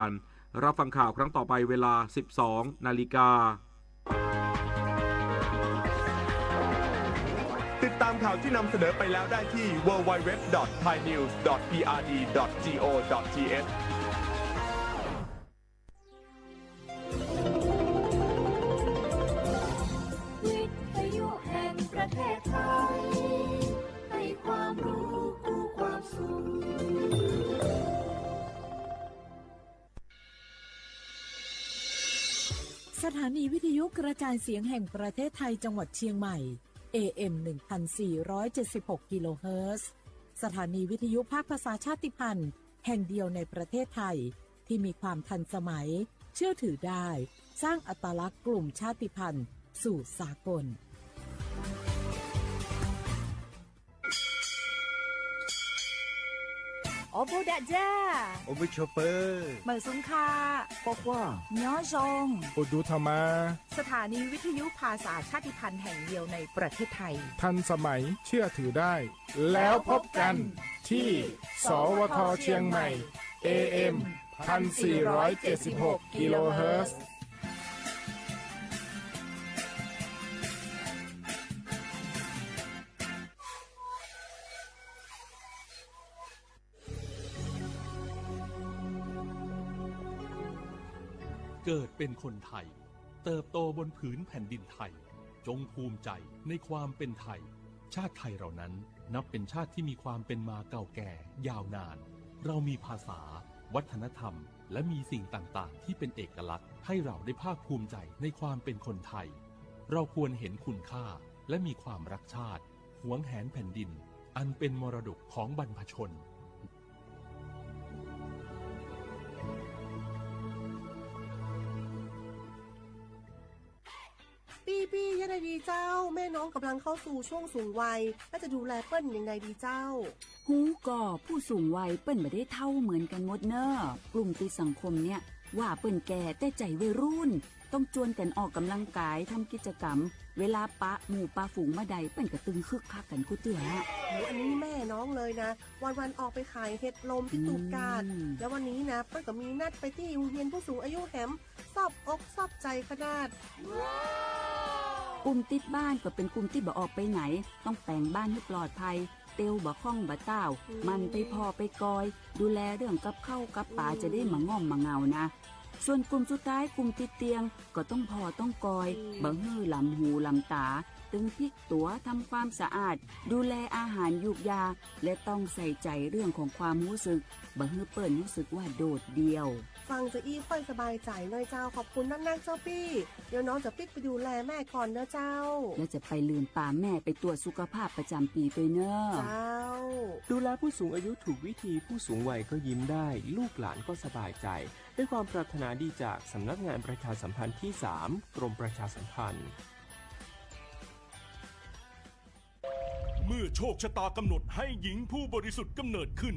การรับฟังข่าวครั้งต่อไปเวลา สิบสองนาฬิกา ติดตามข่าวที่นำเสนอไปแล้วได้ที่ ดับเบิลยู ดับเบิลยู ดับเบิลยู ดอท ไทย นิวส์ ดอท พี อาร์ ดี ดอท จี โอ ดอท ที เอช วิทยุแห่งประเทศไทย ให้ความรู้คู่ความสุข สถานีวิทยุกระจายเสียงแห่งประเทศไทยจังหวัดเชียงใหม่ เอ เอ็ม หนึ่งพันสี่ร้อยเจ็ดสิบหก กิโลเฮิรตซ์ สถานีวิทยุภาคภาษาชาติพันธุ์แห่งเดียวในประเทศไทย ที่มีความทันสมัย เชื่อถือได้ สร้างอัตลักษณ์กลุ่มชาติพันธุ์สู่สากล Awˬ bon daꞈ jaˇ. Awˬ bon chawˬ peuˬ. Meuˬ shuˍ hkaꞈ. K'awꞈ k'oˆ. Nyoˉ zhong. Awˬ duˬ htaꞈ ma. สถานีวิทยุภาษาชาติพันธุ์แห่งเดียวในประเทศไทย ทันสมัย เชื่อถือได้ แล้วพบกันที่ สวท เชียงใหม่ เอ เอ็ม พันสี่ร้อยเจ็ดสิบหก กิโลเฮิรตซ์ เกิดเป็นคนไทย เติบโตบนผืนแผ่นดินไทย จงภูมิใจในความเป็นไทย ชาติไทยเรานั้นนับเป็นชาติที่มีความเป็นมาเก่าแก่ยาวนาน เรามีภาษา วัฒนธรรม และมีสิ่งต่างๆ ที่เป็นเอกลักษณ์ ให้เราได้ภาคภูมิใจในความเป็นคนไทย เราควรเห็นคุณค่า และมีความรักชาติ หวงแหนแผ่นดิน อันเป็นมรดกของบรรพชน ปี้ปี้ ยังไงดีเจ้า แม่น้องกำลังเข้าสู่ช่วงสูงวัย แล้วจะดูแลเปิ้นยังไงดีเจ้า ฮู้ก่อ ผู้สูงวัยเปิ้นบ่ได้เฒ่าเหมือนกันหมดเน่อ กลุ่มติดสังคมเนี่ย ว่าเปิ้นแก่แต่ใจวัยรุ่น ต้องจวนกันออกกำลังกาย ทำกิจกรรม เวลาปะหมู่ปะฝูงเมื่อใด เปิ้นก็ตึงคึกคักกันกู้เตื้อ โอ้ อันนี้แม่น้องเลยนะ วันๆ ออกไปขายเห็ดลมที่ตูบกาด อืม แล้ววันนี้นะ เปิ้นก็มีนัดไปตี้โฮงเฮียนผู้สูงอายุแหม ซอบอกซอบใจขนาด กลุ่มติดบ้านก็เป็นกลุ่มตี้บ่ออกไปไหน ต้องแป๋งบ้านหื้อปลอดภัย เตียวบ่คล่องบ่ต้าว อืม หมั่นไปผ่อไปกอย ดูแลเรื่องกับข้าวกับป๋า อืม จะได้บ่ง่อมบ่เหงานะ ส่วนกลุ่มสุดท้าย กลุ่มติดเตียง ก็ต้องผ่อต้องกอย อืม บ่หื้อหลำหูหลำต๋า ตึงพลิกตั๋ว ทำความสะอาด ดูแลอาหารยูกยา และต้องใส่ใจเรื่องของความรู้สึก บ่หื้อเปิ้นรู้สึกว่าโดดเดี่ยว ฟังจะอี้ค่อยสบายใจ๋หน่อยเจ้า ขอบคุณนักๆ เจ้าปี้ เดี๋ยวน้องจะปิ๊กไปดูแลแม่ก่อนเน่อเจ้า แล้วจะไปลืมปาแม่ไปตรวจสุขภาพประจำปีด้วยเน่อ เจ้า ดูแลผู้สูงอายุถูกวิธี ผู้สูงวัยก็ยิ้มได้ ลูกหลานก็สบายใจ ด้วยความปรารถนาดีจากสำนักงานประชาสัมพันธ์ที่สาม กรมประชาสัมพันธ์ เมื่อโชคชะตากำหนดให้หญิงผู้บริสุทธิ์กำเนิดขึ้น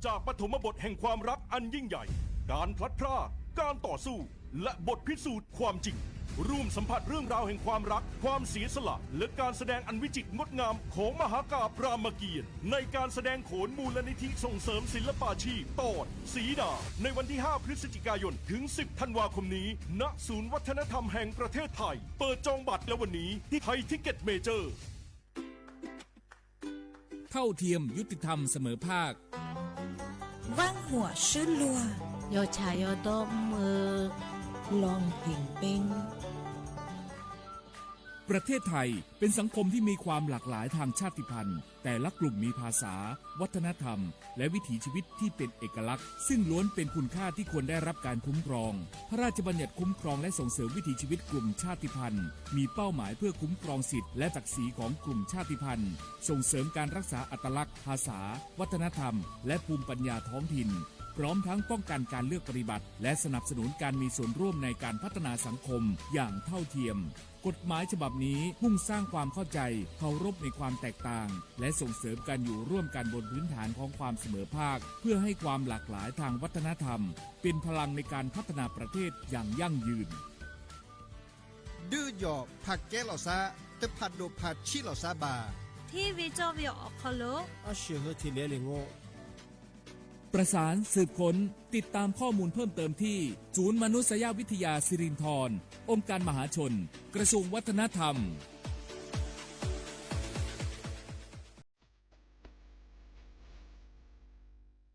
จากปฐมบทแห่งความรักอันยิ่งใหญ่ การพลัดพราก การต่อสู้ และบทพิสูจน์ความจริง ร่วมสัมผัสเรื่องราวแห่งความรัก ความเสียสละ และการแสดงอันวิจิตรงดงามของมหากาพย์รามเกียรติ์ ในการแสดงโขนมูลนิธิส่งเสริมศิลปาชีพ ตอนสีดา ในวันที่ ห้า พฤศจิกายน ถึง สิบ ธันวาคมนี้ ณ ศูนย์วัฒนธรรมแห่งประเทศไทย เปิดจองบัตรแล้ววันนี้ที่ไทยทิกเก็ตเมเจอร์ เท่าเทียม ยุติธรรม เสมอภาค Vanˇ huaꞈ shuˉ luaˇ, yawˇ chaꞈ yawˇ dawˇ mvuhˇ eu, ลองเพ่งเพ่ง ประเทศไทยเป็นสังคมที่มีความหลากหลายทางชาติพันธุ์ แต่ละกลุ่มมีภาษา วัฒนธรรม และวิถีชีวิตที่เป็นเอกลักษณ์ ซึ่งล้วนเป็นคุณค่าที่ควรได้รับการคุ้มครอง พระราชบัญญัติคุ้มครองและส่งเสริมวิถีชีวิตกลุ่มชาติพันธุ์ มีเป้าหมายเพื่อคุ้มครองสิทธิและศักดิ์ศรีของกลุ่มชาติพันธุ์ ส่งเสริมการรักษาอัตลักษณ์ ภาษา วัฒนธรรม และภูมิปัญญาท้องถิ่น พร้อมทั้งป้องกันการเลือกปฏิบัติ และสนับสนุนการมีส่วนร่วมในการพัฒนาสังคมอย่างเท่าเทียม กฎหมายฉบับนี้มุ่งสร้างความเข้าใจ เคารพในความแตกต่าง และส่งเสริมการอยู่ร่วมกันบนพื้นฐานของความเสมอภาค เพื่อให้ความหลากหลายทางวัฒนธรรม เป็นพลังในการพัฒนาประเทศอย่างยั่งยืน Duˇ yawꞈ hpaˍ kehˉ lawˬ shaˉ, teˇ hpaˍ doꞈ hpaˍ chiˆ lawˬ shaˉ baˬ. Hteˇ ve cawˇ ve awˬ hk'aw lo a shuˍ hui hteꞈ leh le ngoˆ. ประสานสืบค้น ติดตามข้อมูลเพิ่มเติมที่ ศูนย์มนุษยวิทยาสิรินธร องค์การมหาชน กระทรวงวัฒนธรรม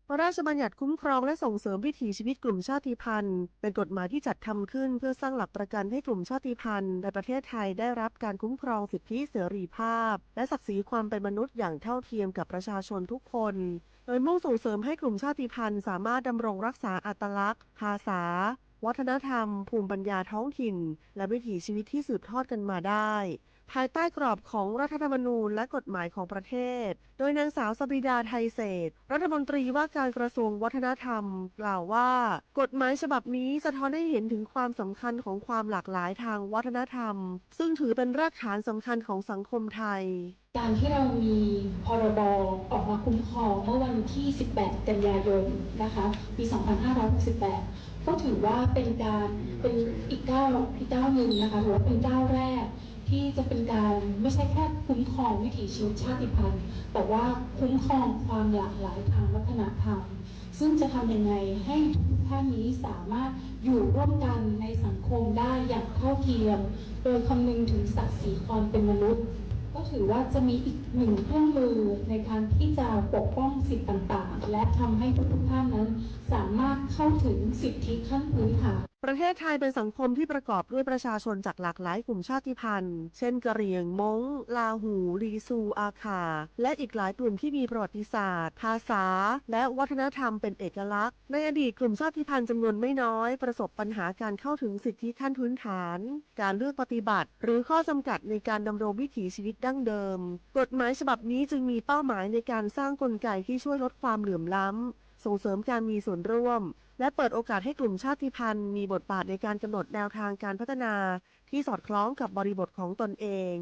พระราชบัญญัติคุ้มครองและส่งเสริมวิถีชีวิตกลุ่มชาติพันธุ์ เป็นกฎหมายที่จัดทำขึ้นเพื่อสร้างหลักประกันให้กลุ่มชาติพันธุ์ในประเทศไทยได้รับการคุ้มครองสิทธิเสรีภาพ และศักดิ์ศรีความเป็นมนุษย์อย่างเท่าเทียมกับประชาชนทุกคน โดยมุ่งส่งเสริมให้กลุ่มชาติพันธุ์สามารถดำรงรักษาอัตลักษณ์ ภาษา วัฒนธรรม ภูมิปัญญาท้องถิ่น และวิถีชีวิตที่สืบทอดกันมาได้ ภายใต้กรอบของรัฐธรรมนูญและกฎหมายของประเทศ โดยนางสาวสบิดา ไทยเศรษฐ รัฐมนตรีว่าการกระทรวงวัฒนธรรม กล่าวว่า กฎหมายฉบับนี้สะท้อนให้เห็นถึงความสำคัญของความหลากหลายทางวัฒนธรรม ซึ่งถือเป็นรากฐานสำคัญของสังคมไทย การที่เรามี พรบ ออกมาคุ้มครองเมื่อวันที่ สิบแปด กันยายน นะคะ ปี สองพันห้าร้อยหกสิบแปด ก็ถือว่าเป็นการ เป็นอีกก้าว อีกก้าวหนึ่งนะคะ ถือว่าเป็นก้าวแรกที่จะเป็นการไม่ใช่แค่คุ้มครองวิถีชีวิตชาติพันธุ์ แต่ว่าคุ้มครองความหลากหลายทางวัฒนธรรม ซึ่งจะทำยังไงให้ทุกท่านนี้สามารถอยู่ร่วมกันในสังคมได้อย่างเท่าเทียม โดยคำนึงถึงศักดิ์ศรีความเป็นมนุษย์ ก็ถือว่าจะมีอีกหนึ่งเครื่องมือในการที่จะปกป้องสิทธิ์ต่างๆ และทำให้ทุกๆท่านนั้นสามารถเข้าถึงสิทธิขั้นพื้นฐาน ประเทศไทยเป็นสังคมที่ประกอบด้วยประชาชนจากหลากหลายกลุ่มชาติพันธุ์ เช่น กะเหรี่ยง ม้ง ลาหู ลีซู อาข่า และอีกหลายกลุ่มที่มีประวัติศาสตร์ ภาษา และวัฒนธรรมเป็นเอกลักษณ์ ในอดีตกลุ่มชาติพันธุ์จำนวนไม่น้อยประสบปัญหาการเข้าถึงสิทธิขั้นพื้นฐาน การเลือกปฏิบัติ หรือข้อจำกัดในการดำรงวิถีชีวิตดั้งเดิม กฎหมายฉบับนี้จึงมีเป้าหมายในการสร้างกลไกที่ช่วยลดความเหลื่อมล้ำ ส่งเสริมการมีส่วนร่วม และเปิดโอกาสให้กลุ่มชาติพันธุ์มีบทบาทในการกำหนดแนวทางการพัฒนาที่สอดคล้องกับบริบทของตนเอง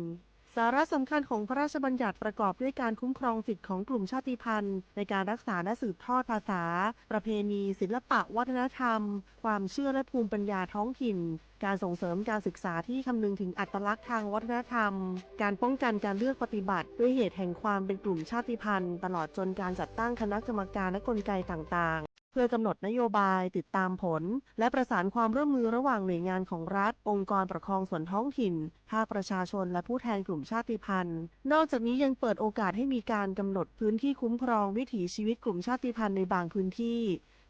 สาระสำคัญของพระราชบัญญัติประกอบด้วยการคุ้มครองสิทธิ์ของกลุ่มชาติพันธุ์ในการรักษาและสืบทอดภาษา ประเพณี ศิลปะวัฒนธรรม ความเชื่อและภูมิปัญญาท้องถิ่น การส่งเสริมการศึกษาที่คำนึงถึงอัตลักษณ์ทางวัฒนธรรม การป้องกันการเลือกปฏิบัติด้วยเหตุแห่งความเป็นกลุ่มชาติพันธุ์ ตลอดจนการจัดตั้งคณะกรรมการและกลไกต่างๆ เพื่อกำหนดนโยบาย ติดตามผล และประสานความร่วมมือระหว่างหน่วยงานของรัฐ องค์กรปกครองส่วนท้องถิ่น ภาคประชาชน และผู้แทนกลุ่มชาติพันธุ์ นอกจากนี้ยังเปิดโอกาสให้มีการกำหนดพื้นที่คุ้มครองวิถีชีวิตกลุ่มชาติพันธุ์ในบางพื้นที่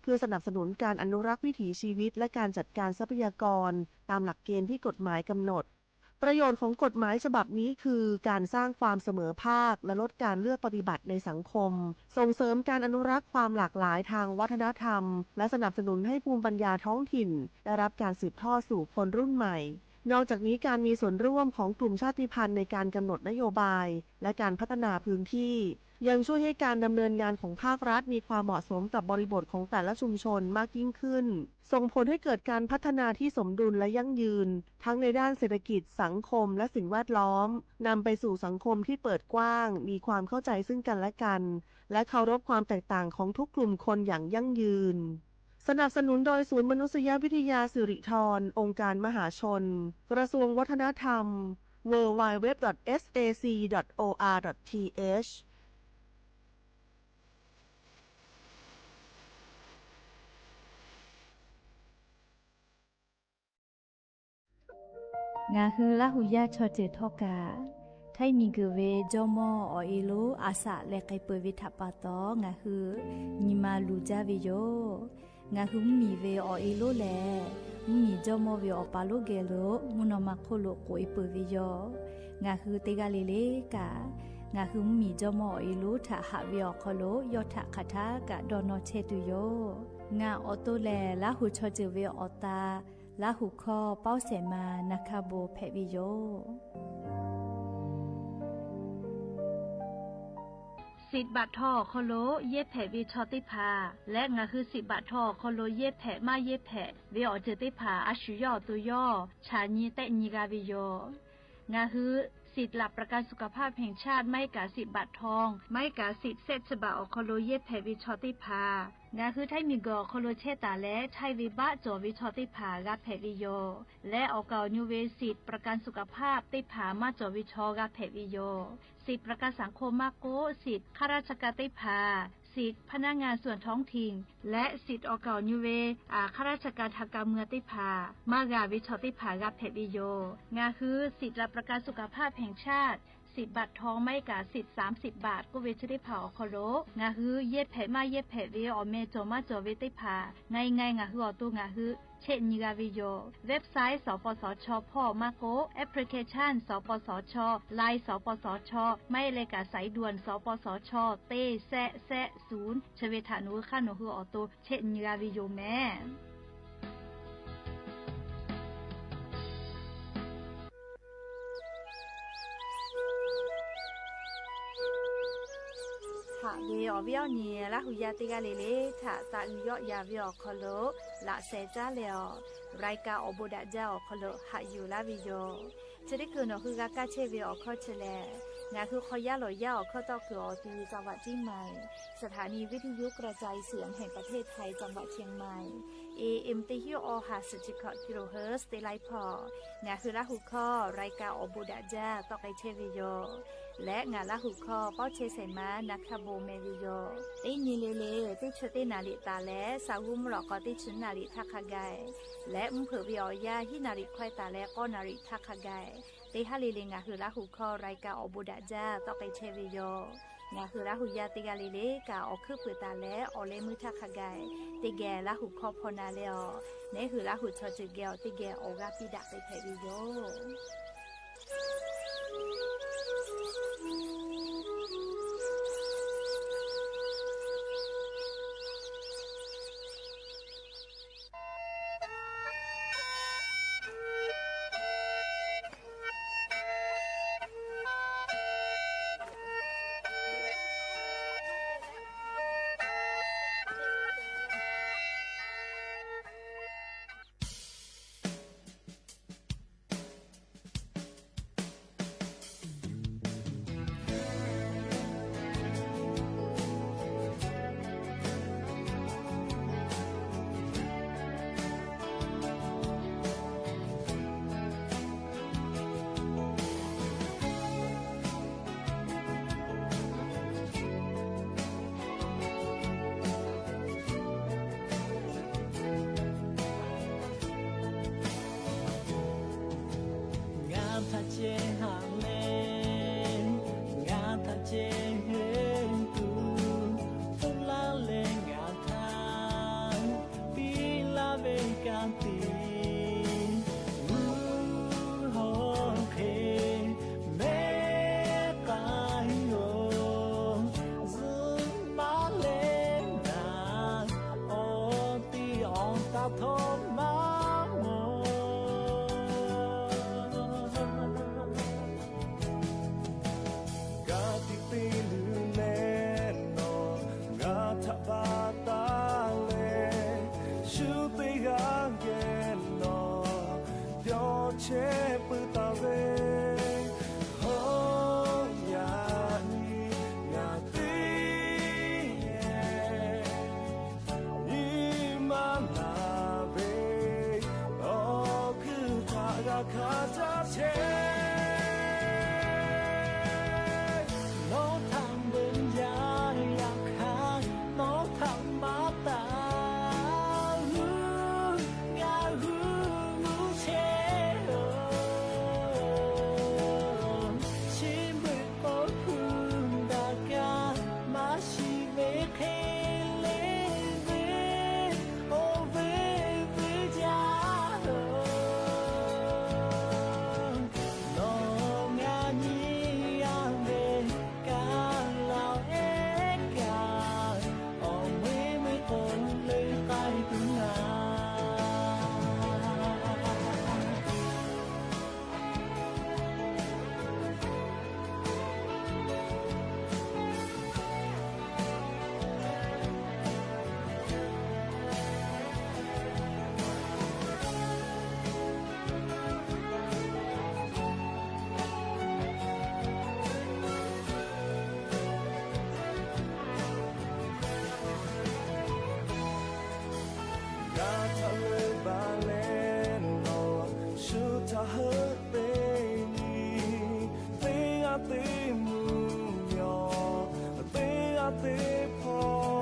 เพื่อสนับสนุนการอนุรักษ์วิถีชีวิต และการจัดการทรัพยากรตามหลักเกณฑ์ที่กฎหมายกำหนด ประโยชน์ของกฎหมายฉบับนี้คือการสร้างความเสมอภาค และลดการเลือกปฏิบัติในสังคม ส่งเสริมการอนุรักษ์ความหลากหลายทางวัฒนธรรม และสนับสนุนให้ภูมิปัญญาท้องถิ่นได้รับการสืบทอดสู่คนรุ่นใหม่ นอกจากนี้การมีส่วนร่วมของกลุ่มชาติพันธุ์ในการกำหนดนโยบาย และการพัฒนาพื้นที่ ยังช่วยให้การดำเนินงานของภาครัฐมีความเหมาะสมกับบริบทของแต่ละชุมชนมากยิ่งขึ้น ส่งผลให้เกิดการพัฒนาที่สมดุลและยั่งยืน ทั้งในด้านเศรษฐกิจ สังคม และสิ่งแวดล้อม นำไปสู่สังคมที่เปิดกว้าง มีความเข้าใจซึ่งกันและกัน และเคารพความแตกต่างของทุกกลุ่มคนอย่างยั่งยืน สนับสนุนโดยศูนย์มนุษยวิทยาสิริธร องค์การมหาชน กระทรวงวัฒนธรรม ดับเบิลยู ดับเบิลยู ดับเบิลยู ดอท เอส เอ ซี ดอท โอ อาร์ ดอท ที เอช Ngaˬ hui Laˇ huˍ yaˇ chaw ceuˬ htawˇ kaꞈ, htaiˇ miˬ guiˬ ve jawˇ mawˇ awˬ e lonˉ a shaꞈ leh k'ai peuˬ ve htaꞈ pa taw, ngaˬ hui nyi ma luˬ jaˇ ve yoˬ. Ngaˬ hui mvuhˇ miˬ ve awˬ e lonˉ lehˬ, mvuhˇ miˬ jawˇ mawˇ ve awˬ pa lonˉ geh lo mvuhˇ naw ma hk'oˆ lo k'oꞈ e peuˬ ve yoˬ. Ngaˬ hui teˇ g'aˇ le le kaꞈ, ngaˬ hui mvuhˇ miˬ jawˇ mawˇ awˬ e lonˉ htaꞈ haꞈ ve awˬ hk'aw lo yawˇ htaꞈ hk'aˬ htaˇ kaꞈ dawˇ nawˇ chehˇ tuˬ yoˬ. Ngaˬ awˬ to lehˬ Laˇ huˍ chaw ceuˬ ve awˬ ta, Laˇ huˍ hkawˇ Pawˇ shehˍ ma Naˍ hkaˇ bon hpehꞈ ve yoˬ. Siꞈ baꞈ htaw awˬ hk'aw lo yehˇ hpehꞈ ve chaw teˇ hpaˍ leh, ngaˬ hui siꞈ baꞈ htaw awˬ hk'aw lo yehˇ hpehꞈ maˇ yehˇ hpehꞈ ve awˬ ceuˬ teˇ hpaˍ a shu yawˇ awˬ to yawˇ chaꞈ nyi tehˆ nyi g'a ve yoˬ. Ngaˬ hui สิทธิ์หลักประกันสุขภาพแห่งชาติ maˇ heˆ kaꞈ siꞈ baꞈ htaw, maˇ heˆ kaꞈ siꞈ sehˆ chi baꞈ awˬ hk'aw lo yehˇ hpehꞈ ve chaw teˇ hpaˍ, ngaˬ hui htaiˇ miˬ guiˬ awˬ hk'aw lo chehˇ taˍ leh htaiˇ ve baˆ cawˬ ve chaw teˇ hpaˍ g'a hpehꞈ ve yoˬ. Leh awˬ kaˍ awˬ nyu ve สิทธิ์ประกันสุขภาพ teˇ hpaˍ maˇ cawˬ ve chaw g'a hpehꞈ ve yoˬ. สิทธิ์ประกันสังคม maˇ k'oˆ, siꞈ hk'aˇ raˇ cha ka teˇ hpaˍ, สิทธิ์พนักงานส่วนท้องถิ่น และสิทธิ์ออกเก่า nyi ve ข้าราชการทางการเมือง teˇ hpaˍ maˇ g'a ve chaw teˇ hpaˍ g'a hpehꞈ ve yoˬ. Ngaˬ hui สิทธิ์หลักประกันสุขภาพแห่งชาติ สิทธิ์บัตรทอง maˇ heˆ kaꞈ สิทธิ์สามสิบบาท k'oˆ ve chi teˇ hpaˍ awˬ hk'aw lo ngaˬ hui yehˇ hpehꞈ maˇ yehˇ hpehꞈ ve awˬ meh cawˬ maˇ cawˬ ve teˇ hpaˍ ไง ไง ngaˬ hui awˬ to ngaˬ hui chehˇ nyi g'a ve yoˬ. Website สปสช hpawˇ maˇ k'oˆ, application สปสช, Line สปสช, maˇ heˆ leh kaꞈ สายด่วน สปสช teˇ แซะ แซะ ศูนย์ chi ve htaꞈ nawˬ hui hk'aˇ nawˬ hui awˬ to chehˇ nyi g'a ve yoˬ meh. Haꞈ ve awˬ viˉ awˬ nyi Laˇ hu yaˇ teˇ g'aˇ le le htaꞈ taꞈ uiˍ yawˆ yan ve awˬ hk'aw lo laꞈ sheh caˉ leh awˬ รายการ awˬ bon daꞈ jaˇ awˬ hk'aw lo haꞈ yuˬ laˇ ve yoˬ. Chi teˇ hkui nawˬ hui g'a kaˇ chehˇ ve awˬ hkawˇ chi lehˬ, ngaˬ hui hk'aw yaˇ lawˬ yaˇ awˬ hkawˇ tawˆ kuiˬ awˬ ti จังหวัดเชียงใหม่ สถานีวิทยุกระจายเสียงแห่งประเทศไทย จังหวัดเชียงใหม่ เอเอ็ม teˇ hinˉ awˬ ha suhˍ chi hkawꞈ kilohertz teˇ laiˉ hpawˇ ngaˬ hui Laˇ hu hkawˇ รายการ awˬ bon daꞈ jaˇ tawˆ k'ai chehˇ ve yoˬ. Leh ngaˬ Laˇ hu hkawˇ pawˇ chehˇ shehˍ ma na hkaˇ bon meh ve yoˬ. Teˇ nyi le le teˇ chi teˇ naˍ riˍ taˍ leh, sa g'uˇ mvuhˇ lawꞈ k'aw teˇ chi naˍ riˍ htaˇ hk'a gaˬ leh, mvuhˇ hpeuꞈ ve awˬ yanˇ hiˉ naˍ riˍ hkawehˇ taˍ leh k'awˇ naˍ riˍ htaˇ hk'a gaˬ, teˇ haˉ le le ngaˬ hui Laˇ hu hkawˇ รายการ awˬ bon daꞈ jaˇ tawˆ k'ai chehˇ ve yoˬ. Ngaˬ hui Laˇ hu yaˇ teˇ g'aˇ le le kaꞈ awˬ hkuiˉ puiˍ taˍ leh awˬ leh meuˇ htaˇ hk'a gaˬ, teˇ geh Laˇ hu hkawˇ hpaw na leh awˬ, neˉ hui Laˇ hu chaw ceuˬ geh awˬ teˇ geh awˬ g'aˇ piˇ daꞈ k'ai hpehꞈ ve yoˬ. Ngaˬ htaꞈ ceh haꞈ leh, ngaˬ htaꞈ ceh heuˆ tuˬ, hpfuhˆ laˇ leh ngaˬ htaꞈ piˇ laˇ ve ka tiꞈ, uˉ hawˉ hk'e mehˉ k'ai yoˬ. Zuhꞈ maˇ leh naˍ, awˬ tiꞈ awˬ taˇ htawˇ maˇ mawˬ. Ka tiꞈ te luˬ leh nawˬ ngaˬ htaꞈ baˬ taˍ leh, shu teˇ g'aˇ geh nawˬ yawˇ chehˇ peuˬ taˍ ve, hawˉ yaꞈ nyi ngaˬ teˇ nyi maˇ naˍ ve, awˬ hkuiˉ htaꞈ g'a hkanˍ caˇ chehˇ. Nawˬ htaꞈ beuꞈ jaˇ yaꞈ hk'aˇ, nawˬ htaꞈ maˇ taˍ, ngaˬ hui g'uˇ chehˇ-oˬ. Chi beuꞈ k'awꞈ hkuˇ daꞈ kaꞈ, maˇ shiˍ ve hk'e le ve, awˬ vuiˬ vuiˬ jaˇ-oˬ. Nawˬ ngaˬ nyi yaˇ ve, kaˇ laˬ ehˉ kaꞈ, awˬ meuˇ meuˇ k'o leuˉ k'ai tuˬ naˍ. G'a htaꞈ leuˉ baˬ leh nawˬ, shu htaꞈ heuˆ teˇ nyi, teˇ g'aˇ teˇ mvuhˇ miˬ, teˇ g'aˇ teˇ hpawˇ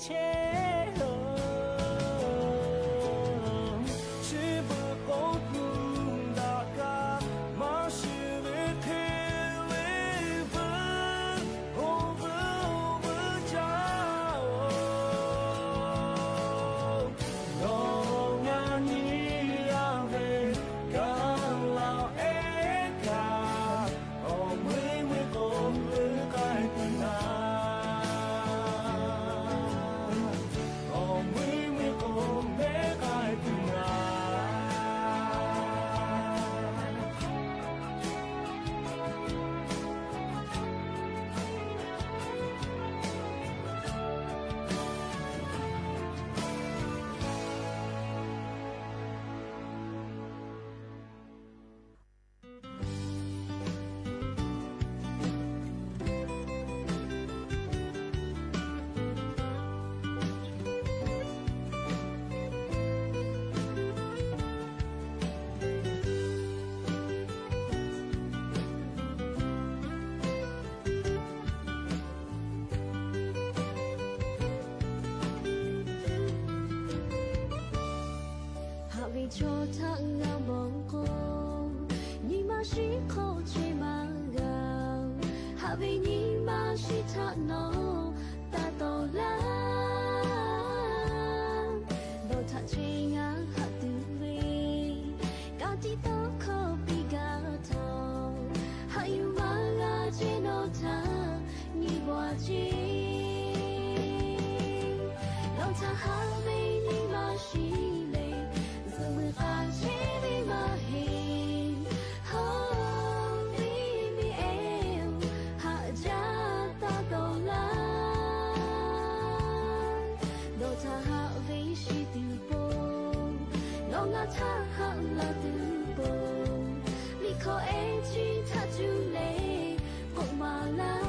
chehˇ-oˬ. Chi beuꞈ k'oˆ tuˬ daꞈ kaꞈ maˇ shuˍ ve hk'e ve veuˬ, oˇ veuˬ oˇ veuˬ jaˇ-oˬ. Nawˬ ngaˬ nyi yaˇ ve kaꞈ laˬ ehˉ kaꞈ, awˬ meuˇ meuˇ k'o meuˇ k'ai tuˬ naˍ. Awˬ meuˇ meuˇ k'o meuˇ k'ai tuˬ naˍ. Haꞈ ve chaw htaꞈ ngaˬ mawˬ k'o, nyi ma shiˉ hk'aw chehˇ maˇ g'a. Haꞈ ve nyi ma shiˉ htaꞈ nawˬ taˇ tawˍ laˇ. Nawˬ htaꞈ chehˇ ngaˬ haꞈ tuˬ ve, ka tiꞈ tawˇ hkawˇ piˇ gaˇ htawˇ, haꞈ yuˬ maˇ g'a chehˇ nawˬ htaꞈ nyi bawˬ a ceˇ. Nawˬ htaꞈ haꞈ ve nyi ma shiˉ lehˬ, zuhꞈ muiˬ k'a chehˇ ve maˇ heˆ. Hawˉ miˇ miˇ ehˉ-oˬ, haꞈ jaˇ taˇ tawˍ laˇ. Nawˬ htaꞈ haꞈ ve shiˍ tuˬ po, nawˬ ngaˬ htaꞈ haꞈ la tuˬ po, liꞈ hkawˇ ehˉ chi htaꞈ cuˇ leh k'oˆ maˍ laˇ.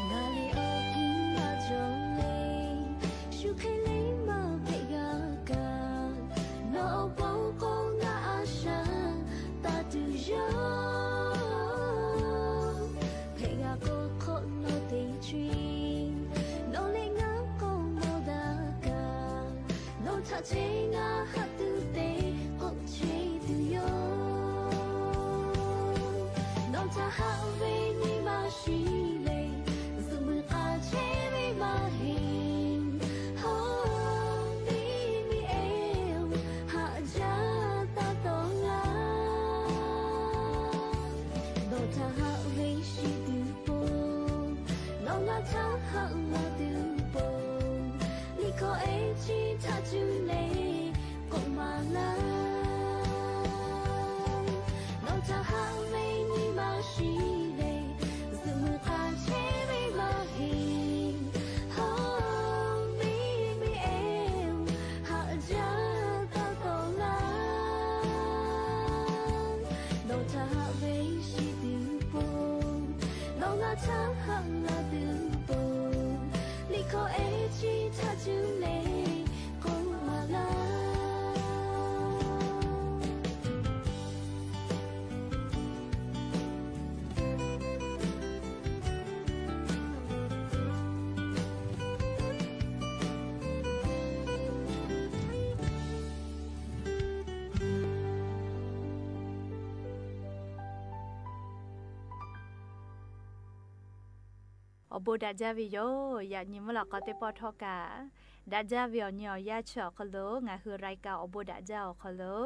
Ngaˬ lehˬ awˬ hkiˇ maˇ cawˬ le, shu hk'e le maˇ hpehꞈ g'a kaꞈ, nawˬ awˬ pon k'o ngaˬ a shaꞈ taˇ tuˬ yoˬ. Hpehꞈ g'a k'o hk'awꞈ nawˬ teˇ chi, nawˬ leh ngaˬ k'awꞈ mawˬ daꞈ kaꞈ, nawˬ htaꞈ chehˇ ngaˬ haꞈ tuˬ te k'oˆ chehˇ tuˬ yoˬ. Nawˬ htaꞈ haꞈ ve nyi ma shiˉ lehˬ, zuhꞈ muiˬ k'a chehˇ ve maˇ heˆ. Hawˉ miˇ miˇ ehˉ-oˬ, haꞈ jaˇ taˇ tawˍ laˇ. Nawˬ htaꞈ haꞈ ve shiˍ tuˬ po, nawˬ ngaˬ htaꞈ haꞈ la tuˬ po, liꞈ hkawˇ ehˉ chi htaꞈ cuˇ leh k'oˆ maˍ laˇ. Nawˬ htaꞈ haꞈ ve nyi ma shiˉ lehˬ, zuhꞈ muiˬ k'a chehˇ ve maˇ heˆ. Hawˉ miˇ miˇ ehˉ-oˬ, haꞈ jaˇ taˇ tawˍ laˇ. Nawˬ htaꞈ haꞈ ve shiˍ tuˬ po, nawˬ ngaˬ htaꞈ haꞈ la tuˬ po, liꞈ hkawˇ ehˉ chi htaꞈ cuˇ leh k'oˆ maˍ laˇ. Awˬ bon daꞈ jaˇ ve yoˬ. Yaꞈ nyi mvuhˇ lawꞈ k'aw teˇ pawˆ htawˇ kaꞈ, daꞈ jaˇ ve awˬ nyi awˬ yanˇ chi awˬ hk'aw lo ngaˬ hui รายการ awˬ bon daꞈ jaˇ awˬ hk'aw lo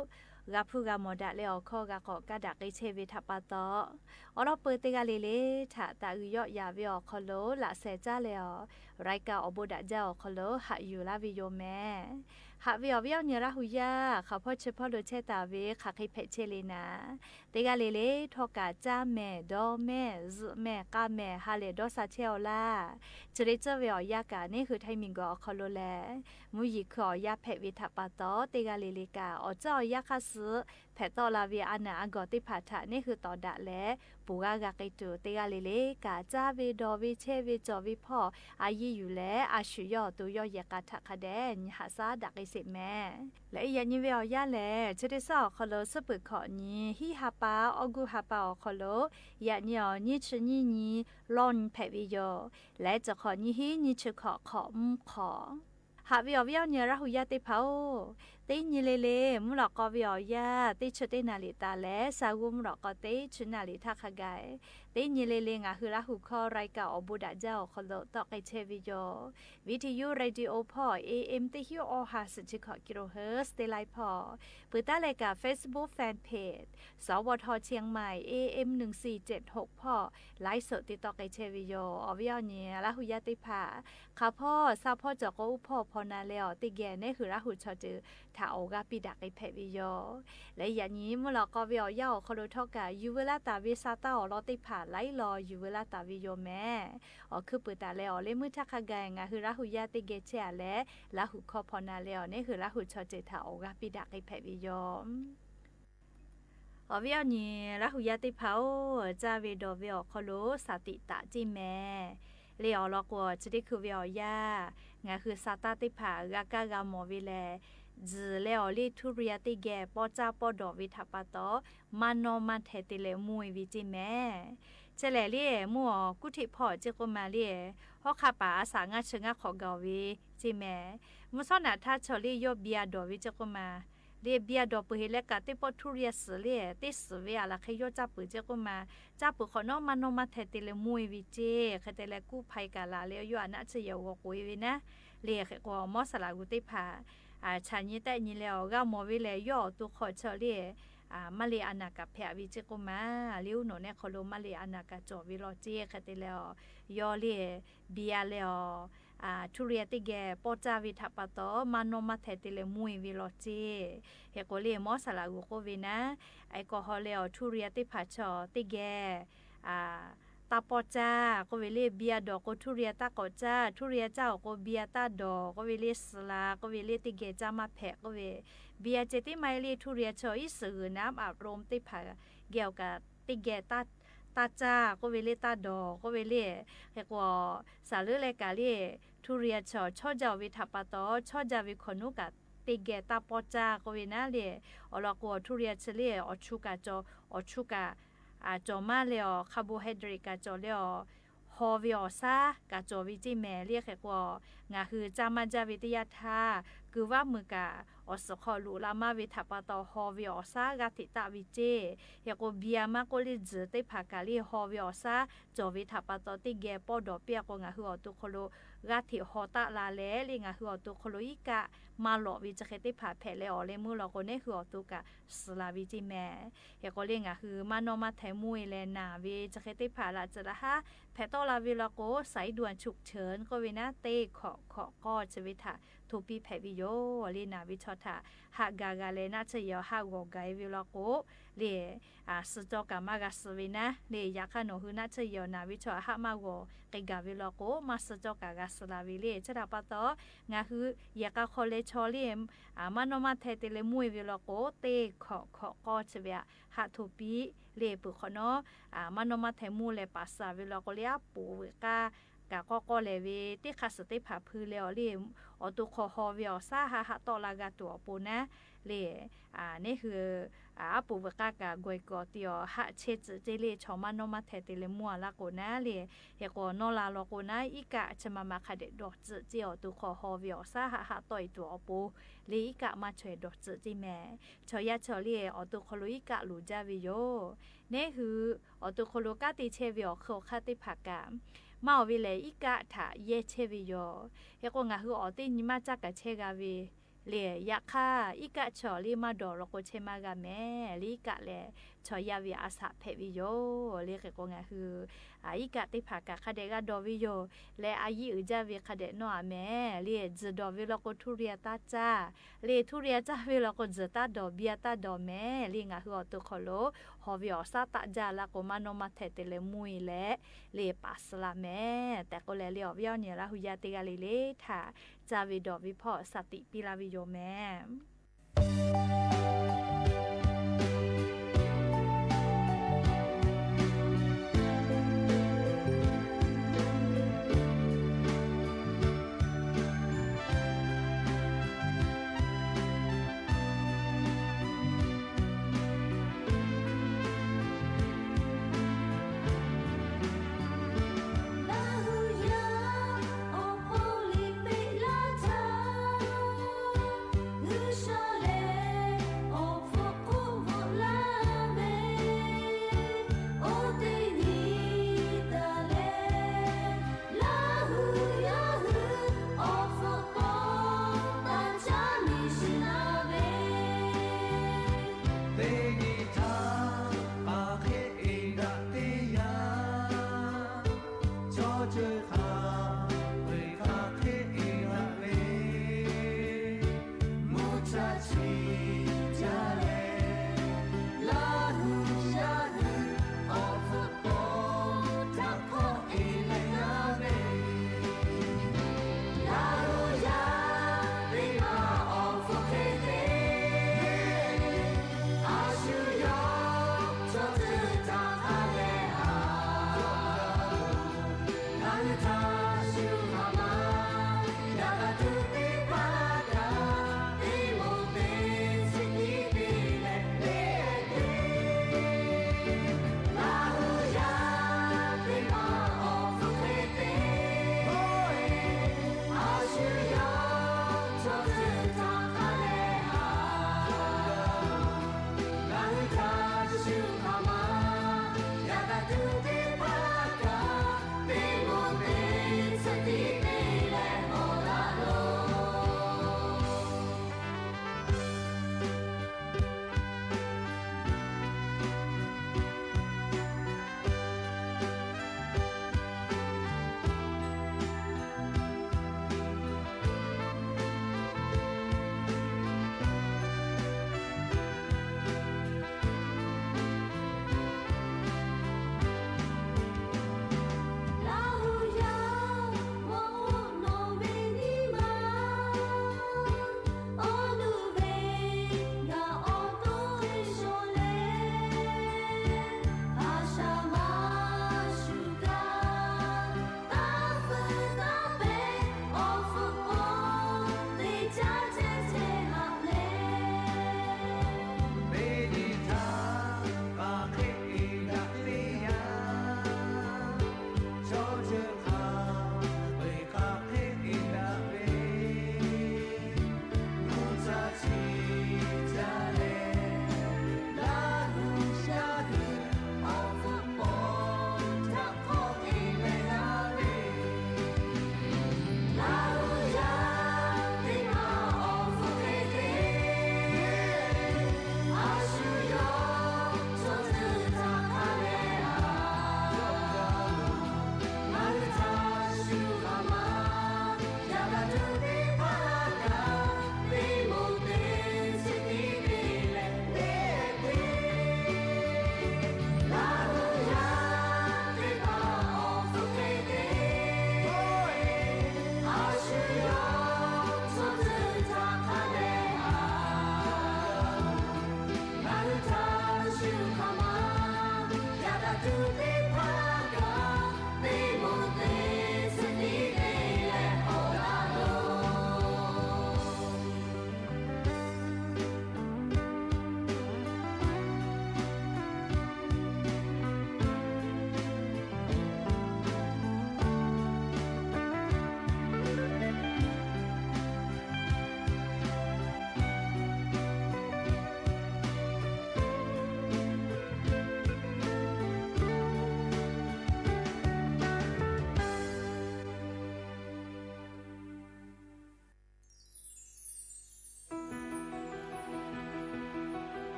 g'a hpuˇ g'a mawˬ daꞈ leh awˬ hkawˇ g'a k'awꞈ kaˇ daꞈ k'ai chehˇ ve htaꞈ pa taw, awˬ lawn peu teˇ g'aˇ le le htaꞈ taˍ uiˍ yawˆ yaꞈ ve awˬ hk'aw lo laꞈ shehˍ caˇ leh awˬ raiˍ kaꞈ awˬ bon daꞈ jaˇ awˬ hk'aw lo haꞈ yuˬ laˇ ve yoˬ mehˍ. Haꞈ ve awˬ viˉ awˬ nyi Laˇ hu yaˇ, hk'aˬ hpawˇ chi hpawˇ lo chehˇ taˍ ve hk'aˬ hk'e hpehꞈ chehˇ le naˍ, teˇ g'aˇ le le htawˇ kaꞈ caˇ mehˍ, dawˇ mehˍ, zuhꞈ mehˍ, k'a mehˍ, ha lehˬ dawˇ sha chehˇ-aw laˇ. Chi hk'e tcuhˉ ve awˬ yanˇ kaꞈ neˇ hui htaiˇ miˬguiˬ awˬ hk'aw lo lehˬ, mvuhˇ yeˬ hkui awˬ yanˇ hpehꞈ ve htaꞈ pa taw, teˇ g'aˇ le le kaꞈ awˬ tcuhˉ awˬ yanˇ hk'aˇ suh hpehꞈ tawˆ la ve a naˬ a gawˬ teˇ hpaˍ htaꞈ neˇ hui tawˍ daꞈ leh, ponˬ g'aˇ g'a k'ai tuˬ, teˇ g'aˇ le le kaꞈ caˇ ve dawˬ ve chehˇ ve cawˬ ve hpawˇ a yiˇ yuˬ leh, a shu yawˇ awˬ to yawˇ yehˬ k'a htaꞈ hk'a dehꞈ nyi haꞈ shaˉ daꞈ k'ai sheˍ mehˍ. Leh yaꞈ nyi ve awˬ yanˇ lehˬ, chi teˇ suhˉ awˬ hk'aw lo suhˉ peuˬ hkawꞈ nyi hiˉ ha pa, August ha pa awˬ hk'aw lo yaꞈ nyi awˬ nyiˇ chi nyiˇ nyi lawˇ nyi hpehꞈ ve yoˬ. Leh chi hk'awꞈ nyi hiˉ nyiˇ chi hkawꞈ hk'awꞈ mvuhˇ hk'awꞈ. Haꞈ ve awˬ viˉ awˬ nyi Laˇ hu yaˇ teˇ hpaˍ-oˬ, teˇ nyi le le mvuhˇ lawꞈ k'aw ve awˬ yanˇ teˇ chi teˇ naˍ riˍ taˍ leh, sha g'uˇ mvuhˇ lawꞈ k'aw teˇ chi naˍ riˍ htaˇ hk'a gaˬ, teˇ nyi le le ngaˬ hui Laˇ hu hkawˇ raiˍ kaꞈ awˬ bon daꞈ jaˇ awˬ hk'aw lo tawˆ k'ai chehˇ ve yoˬ. Viˇ hteˇ yuˇ radio hpawˇ A M teˇ hinˉ awˇ ha suhˍ chi hkawꞈ kilohertz teˇ laiˉ hpawˇ, peuˬ taˉ leh kaꞈ Facebook fan page สวท เชียงใหม่ A M หนึ่งสี่เจ็ดหก hpawˇ laiˉ suhˍ te tawˆ k'ai chehˇ ve yoˬ. Awˬ viˉ awˬ nyi Laˇ hu yaˇ teˇ hpaˍ, hk'aˬ hpawˇ sha hpawˇ cawˬ k'o uˉ hpawˇ hpaw na leh awˬ teˇ geh neˇ hui Laˇ hu chaw ceuˬ htaꞈ awˬ g'aˇ piˇ daꞈ k'ai hpehꞈ ve yoˬ. Leh yaꞈ nyi mvuhˇ lawꞈ k'aw ve awˬ yanˇ awˬ hk'aw lo htawˇ kaꞈ yuˬ veu laˇ taˍ ve sha taˇ awˬ lawn teˇ hpaˍ laiˉ law yuˬ veu laˇ taˍ ve yoˬ mehˍ. Awˬ hkuiˉ puiˍ taˍ leh awˬ leh meuˇ htaˇ hk'a gaˬ ngaˬ hui Laˇ hu yaˇ teˇ geh chehˇ-a leh, Laˇ hu hkawˇ hpaw na leh awˬ neˇ hui Laˇ hu chaw ceuˬ htaꞈ awˬ g'aˇ piˇ daꞈ k'ai hpehꞈ ve yoˬ. Awˬ viˉ awˬ nyi Laˇ hu yaˇ teˇ hpaˍ-oˬ, caˇ ve dawˬ ve awˬ hk'aw lo shaˍ tiꞈ taꞈ ceˇ mehˍ. Leh awˬ lawn k'o, chi teˇ hkui ve awˬ yanˇ ngaˬ hui sha taˇ teˇ hpaˍ g'a kaˇ g'a mawˬ ve lehˬ, tzuhˬ leh awˬ liˇ ทุเรียน teˇ geh pawˇ caˇ pawˇ dawˬ ve htaꞈ pa taw, maˇ nawˇ maˇ hteh te leh mvuhˇ-e ve ceˇ mehˍ. Chi lehˬ le, mvuhˇ awˬ kuˉ hteˆ hpawˇ ceˇ k'oˆ ma le, hawˉ hk'aˇ paˍ a shaꞈ ngaˇ chi ngaˇ hk'awꞈ gaˬ-oˬ ve ceˇ mehˍ. Mvuhˇ shawˉ naꞈ htaˇ chaw le yawˇ เบียร์ dawˬ ve ceˇ k'oˆ ma, le เบียร์ dawˬ peuˬ heˆ leh kaꞈ teˇ pawˆ ทุเรียน suhˍ le, teˇ suhˍ ve a laˬ hk'e yawˇ caˇ peuˬ ceˇ k'oˆ ma, caˇ peuˬ hk'awꞈ nawˉ maˇ nawˇ maˇ hteh te leh mvuhˇ-e ve ceˇ. Hk'e te leh กู้ภัย kaꞈ laˬ leh yawˇ a naˆ tsuhˇ yehˬ g'aw k'oꞈ-e ve naˉ. Le hk'e k'o, mawˇ saˍ laꞈ g'uˬ teˇ hpaˍ chaꞈ nyi tehˆ nyi leh awˬ g'aˇ mawˬ ve lehˬ, yawˇ awˬ to hk'aw chaw le maˇ le a naˬ kaꞈ hpehꞈ ve ceˇ k'oˆ ma, le uˉ nawˬ nehˆ hk'aw lo maˇ le a naˬ kaꞈ cawˬ ve law ceˇ. Hk'e te leh awˬ, yawˇ le เบียร์ leh awˬ ทุเรียน teˇ geh pawˇ caˇ ve htaꞈ pa taw, maˇ nawˇ maˇ hteh te leh mvuhˇ-e ve law ceˇ. Hk'e k'o le, mawˇ saˍ laꞈ g'uˬ k'oˆ ve naˉ, แอลกอฮอล์ leh awˬ ทุเรียน teˇ hpaˍ chaw teˇ geh taˇ pawˇ caˇ k'oˆ ve le, เบียร์ dawˬ k'o ทุเรียน taˇ k'awꞈ caˇ, ทุเรียน caˇ awˬ k'o เบียร์ taˇ dawˬ k'oˆ ve le, suhˍ la k'oˆ ve le, teˇ geh caˇ maˇ hpehꞈ k'oˆ ve, เบียร์ ceh tiˉ maˇ heˆ le, ทุเรียน chaw iˉ suhˍ g'uiˬ naˉ อารมณ์ teˇ hpaˍ geh awˬ kaꞈ teˇ geh taˇ caˇ k'oˆ ve le, taˇ dawˬ k'oˆ ve le. Hk'e k'o, shaˍ leuˉ leh kaꞈ le, ทุเรียน chaw chawˇ jaˇ-oˬ ve htaꞈ pa taw, chawˇ jaˇ ve hkawꞈ nuˉ kaꞈ teˇ geh taˇ pawˇ caˇ k'oˆ ve naˉ le. Awˬ lawn k'o, ทุเรียน chi le awˬ chu kaꞈ cawˬ, awˬ chu kaꞈ cawˬ maˇ leh awˬ, carbohydrate kaꞈ cawˬ leh awˬ, haw ve awˬ shaˉ kaꞈ cawˬ ve ceˇ mehˍ le. Hk'e k'o, ngaˬ hui caˇ maˇ jaˇ ve teˇ yanˇ htaˇ, kuiˬ vaˇ meuˬ kaꞈ awˬ suhˍ hk'aw loꞈ la maˇ ve htaꞈ pa taw haw ve awˬ shaˉ g'aˇ hteꞈ taˆ ve ceˇ. Hk'e k'o, เบียร์ maˇ k'oˆ le, tzuhˬ teˇ hpaˍ kaꞈ le haw ve awˬ shaˉ cawˬ ve htaꞈ pa taw teˇ geh pawˇ dawˬ piˇ-a k'o, ngaˬ hui awˬ to hk'aw lo g'aˇ hteꞈ haw taˆ la leh le, ngaˬ hui awˬ to hk'aw lo iˉ kaˆ maˇ lawꞈ ve chi hk'e teˇ hpaˍ hpehꞈ leh awˬ leh meuˇ law k'o, neˇ hui awˬ to kaꞈ suhˍ la ve ceˇ mehˍ. Hk'e k'o le, ngaˬ hui maˇ nawˇ maˇ hteh mvuhˇ-e leh naˬ ve chi hk'e teˇ hpaˍ laꞈ tcuhˍ laꞈ haˉ hpehꞈ tawˆ la ve law k'o, สายด่วน chuqchun k'oˆ ve naˉ, teˇ hkawꞈ hkawꞈ k'awˇ chi ve htaꞈ hto piˇ hpehꞈ ve yoˬ le. Naˬ ve chaw htaꞈ haꞈ gaˬ g'a leh naˆ tsuhˇ yehˬ awˬ haˆ g'awˬ gaˬ-e ve law k'o le, suh cawˇ kaꞈ maˇ g'a suh ve naˉ le. Yaꞈ hk'aˇ nawˬ hui naˆ tsuhˇ yehˬ awˬ naˬ ve chaw haꞈ haˆ maˇ g'awˬ k'ai gaˬ ve law k'o, maˇ suh cawˇ kaꞈ g'a suh la ve le. Chi htaꞈ pa taw, ngaˬ hui yehˬ k'a hk'aw leh chaw le maˇ nawˇ maˇ hteh te leh mvuhˇ-e ve law k'o, teˇ hkawꞈ hkawꞈ k'awˇ chi ve htaꞈ haˆ hto piˇ le. Peuˬ hk'awꞈ nawˉ, maˇ nawˇ maˇ hteh mvuhˇ leh paˍ suh ve law k'o le, aˉ poꞈ veuꞈ k'aˇ kaꞈ k'awˇ k'awˇ lehˬ ve teˇ hk'aˇ suhˍ teˇ hpaˍ hpui leh awˬ le, awˬ to hk'aw haw ve awˬ shaˉ haˆ haˆ tawˆ la g'a tuˬ awˬ pon naˉ le. Neˇ hui aˉ poꞈ veuꞈ k'aˇ kaꞈ gawˬ-e kawꞈ te awˬ haˆ chehˇ tcuhꞈ ceˇ le, chaw maˇ nawˇ maˇ hteh te leh mvuhˇ-a laˇ k'o naˉ le. Hk'e k'o, nawˇ la law k'o naˉ, iˉ kaˆ chi ma ma hk'a dehꞈ dawˬ tcuhꞈ ceˇ, awˬ to hk'aw haw ve awˬ shaˉ haˆ haˆ tawˆ-e tuˬ awˬ pon le, iˉ kaˆ maˇ chaweh dawˬ tcuhꞈ ceˇ mehˍ. Chaw yaˇ chaw le awˬ to hk'aw lo iˉ kaˆ loˍ jaˇ ve yoˬ. Neˇ hui awˬ to hk'aw lo kanˉ te chehˇ ve awˬ hk'eun awˬ hk'aˇ teˇ hpaˍ kaꞈ, maˇ awˬ ve lehˬ iˉ kaˆ htaꞈ yehˇ chehˇ ve yoˬ. Hk'e k'o, ngaˬ hui awˬ teˇ nyi maˇ caˇ kaꞈ chehˇ g'a ve le. Yaꞈ hk'aˇ, iˉ kaˆ chaw le maˇ dawˬ law k'o chehˇ maˇ g'a mehˍ le. Iˉ kaˆ lehˬ chaw yaˇ ve a shaꞈ hpehꞈ ve yoˬ le. Hk'e k'o ngaˬ hui iˉ kaˆ teˇ hpaˍ kaꞈ hk'a dehꞈ g'a dawˬ ve yoˬ. Leh a yiˇ uiˍ jaˇ ve hk'a dehꞈ nawˇ a mehˍ le. Tzuhˬ dawˬ ve law k'o htuˇ riˇ a taˇ caˇ le. Htuˇ riˇ a caˇ ve law k'o tzuhˬ taˇ dawˬ, biˇ a taˇ dawˬ mehˍ le. Ngaˬ hui awˬ to hk'aw lo hawˬ ve awˬ shaˉ taˆ jaˇ la k'o maˇ nawˇ maˇ htehꞈ te leh mvuhˇ e leh le paˍ suh la mehˍ tehꞈ k'oˆ leh le, awˬ viˉ awˬ nyi Laˇ hu yaˇ teˇ g'aˇ le le htaꞈ caˇ ve dawˬ ve hpawˇ shaˍ tiꞈ piˇ laˇ ve yoˬ mehˍ. Laˇ hu yaˇ awˬ hk'aw liꞈ peꞈ laˇ htaˇ, G'uiˬsha lehˬ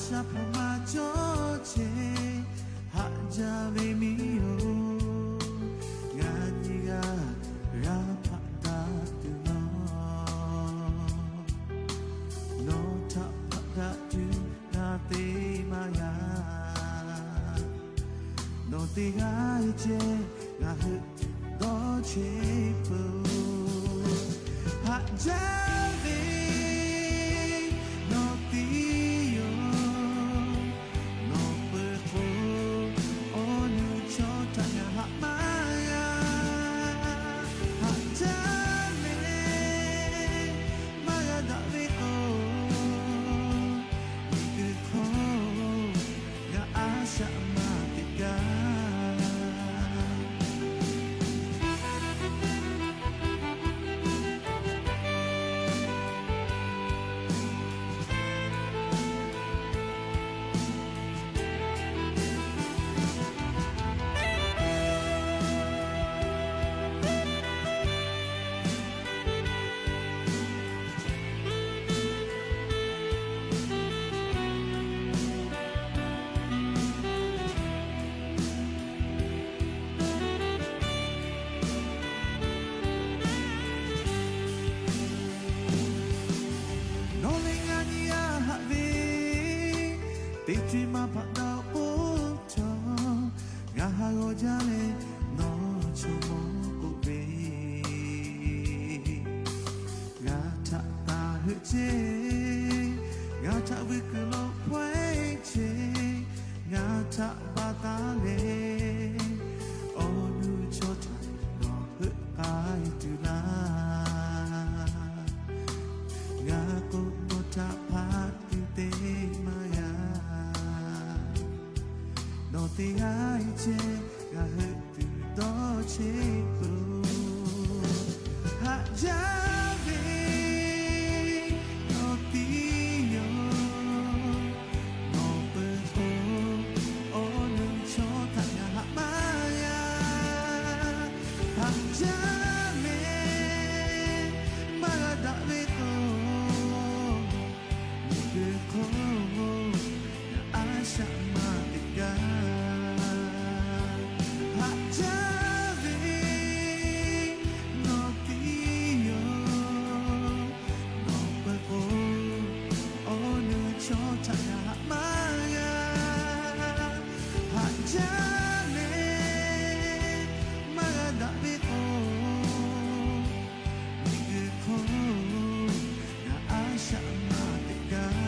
Sha hpaw maˇ cawˇ chehˇ, haꞈ jaˇ ve miˇ-oˬ, ngaˬ nyi g'aˇ g'a hpaꞈ daꞈ tuˬ nawˬ, nawˬ htaꞈ hpaꞈ daꞈ tuˬ ngaˬ te maˇ g'a. Nawˬ teˇ g'aˇ ceh ngaˬ hui dawˇ cheˇ peuˬ. Haꞈ jaˇ ve nawˬ tiˉ yoˬ. Nawˬ peuˬ k'o, awˬ nuˇ chaw htaꞈ ngaˬ haꞈ maˇ g'a. Haꞈ jaˇ leh maˇ g'a daꞈ ve k'o, miˬguiˬ hk'oˆ ngaˬ a shaꞈ maˇ teꞈ gaˇ. Nawˬ lehˬ ngaˬ nyi g'aˇ haꞈ ve, teˇ ceuˬ maˇ hpaꞈ daꞈ k'oˆ htawˇ, ngaˬ haꞈ g'awˬ jaˇ leh nawˬ chaw mawˇ k'oˆ ve, ngaˬ htaꞈ taˍ heuˆ chehˇ, ngaˬ htaꞈ vuiˬ kuiˬ lo hpawehˇ chehˇ, ngaˬ htaꞈ baˬ taˉ leh awˬ nuˇ chaw htaꞈ nawˬ heuˆ k'ai tuˬ laˇ. Ngaˬ k'o nawˬ htaꞈ hpaꞈ tuˬ te maˇ g'a. Nawˬ teˇ g'aˇ ceh ngaˬ hui tuˬ dawˇ cheˇ peuˬ. Haꞈ jaˇ ve nawˬ tiˉ yoˬ. Nawˬ peuˬ k'o, awˬ nuˇ chaw htaꞈ ngaˬ haꞈ maˇ g'a. Haꞈ jaˇ leh maˇ g'a daꞈ ve k'o, miˬguiˬ hk'oˆ ngaˬ a shaꞈ maˇ teꞈ gaˇ. Haꞈ jaˇ ve nawˬ tiˉ yoˬ. Nawˬ peuˬ k'o, awˬ nuˇ chaw htaꞈ ngaˬ haꞈ maˇ g'a. Haꞈ jaˇ leh maˇ g'a daꞈ ve k'o, miˬguiˬ hk'oˆ ngaˬ a shaꞈ maˇ teꞈ gaˇ.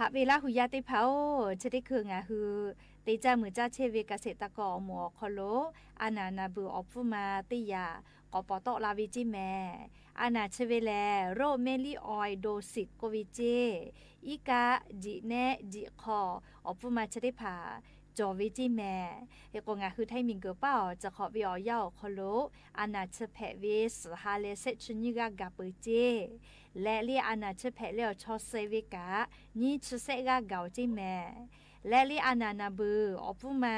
Haꞈ ve Laˇ hu yaˇ teˇ hpaˍ-oˬ, chi teˇ hkui ngaˬ hui te caˇ muiˬ caˇ chehˇ ve เกษตรกร awˬ moˍ awˬ hk'aw lo a naˍ naˍ beuˬ awˬ pfuhˇ ma teˇ yaꞈ k'awꞈ pawˍ tawˆ la ve ceˇ mehˍ. A naˍ chi ve lehˬ โรคเม็ดริ้วอ่อน โดสิก k'oˆ ve ceˇ. Iˉ kaˆ, jiꞈ nehˆ, jiꞈ hk'aw awˬ pfuhˇ ma chi teˇ hpaˍ cawˬ ve ceˇ mehˍ. Hk'e k'o ngaˬ hui htaiˇ miˬguiˬ paˉ awˬ ceuˬ hk'awꞈ ve awˬ yanˇ awˬ hk'aw lo a naˍ chi hpehꞈ ve suhˍ ha leh shehˆ chi nyiˇ g'aˇ gaˬ peuˬ ceˇ. Leh le a naˍ chi hpehꞈ leh awˬ chaw suh ve kaꞈ nyiˇ chi shehˆ g'aˇ gaˬ-oˬ ceˇ mehˍ. Leh le a naˍ naˍ beuˬ awˬ pfuhˇ ma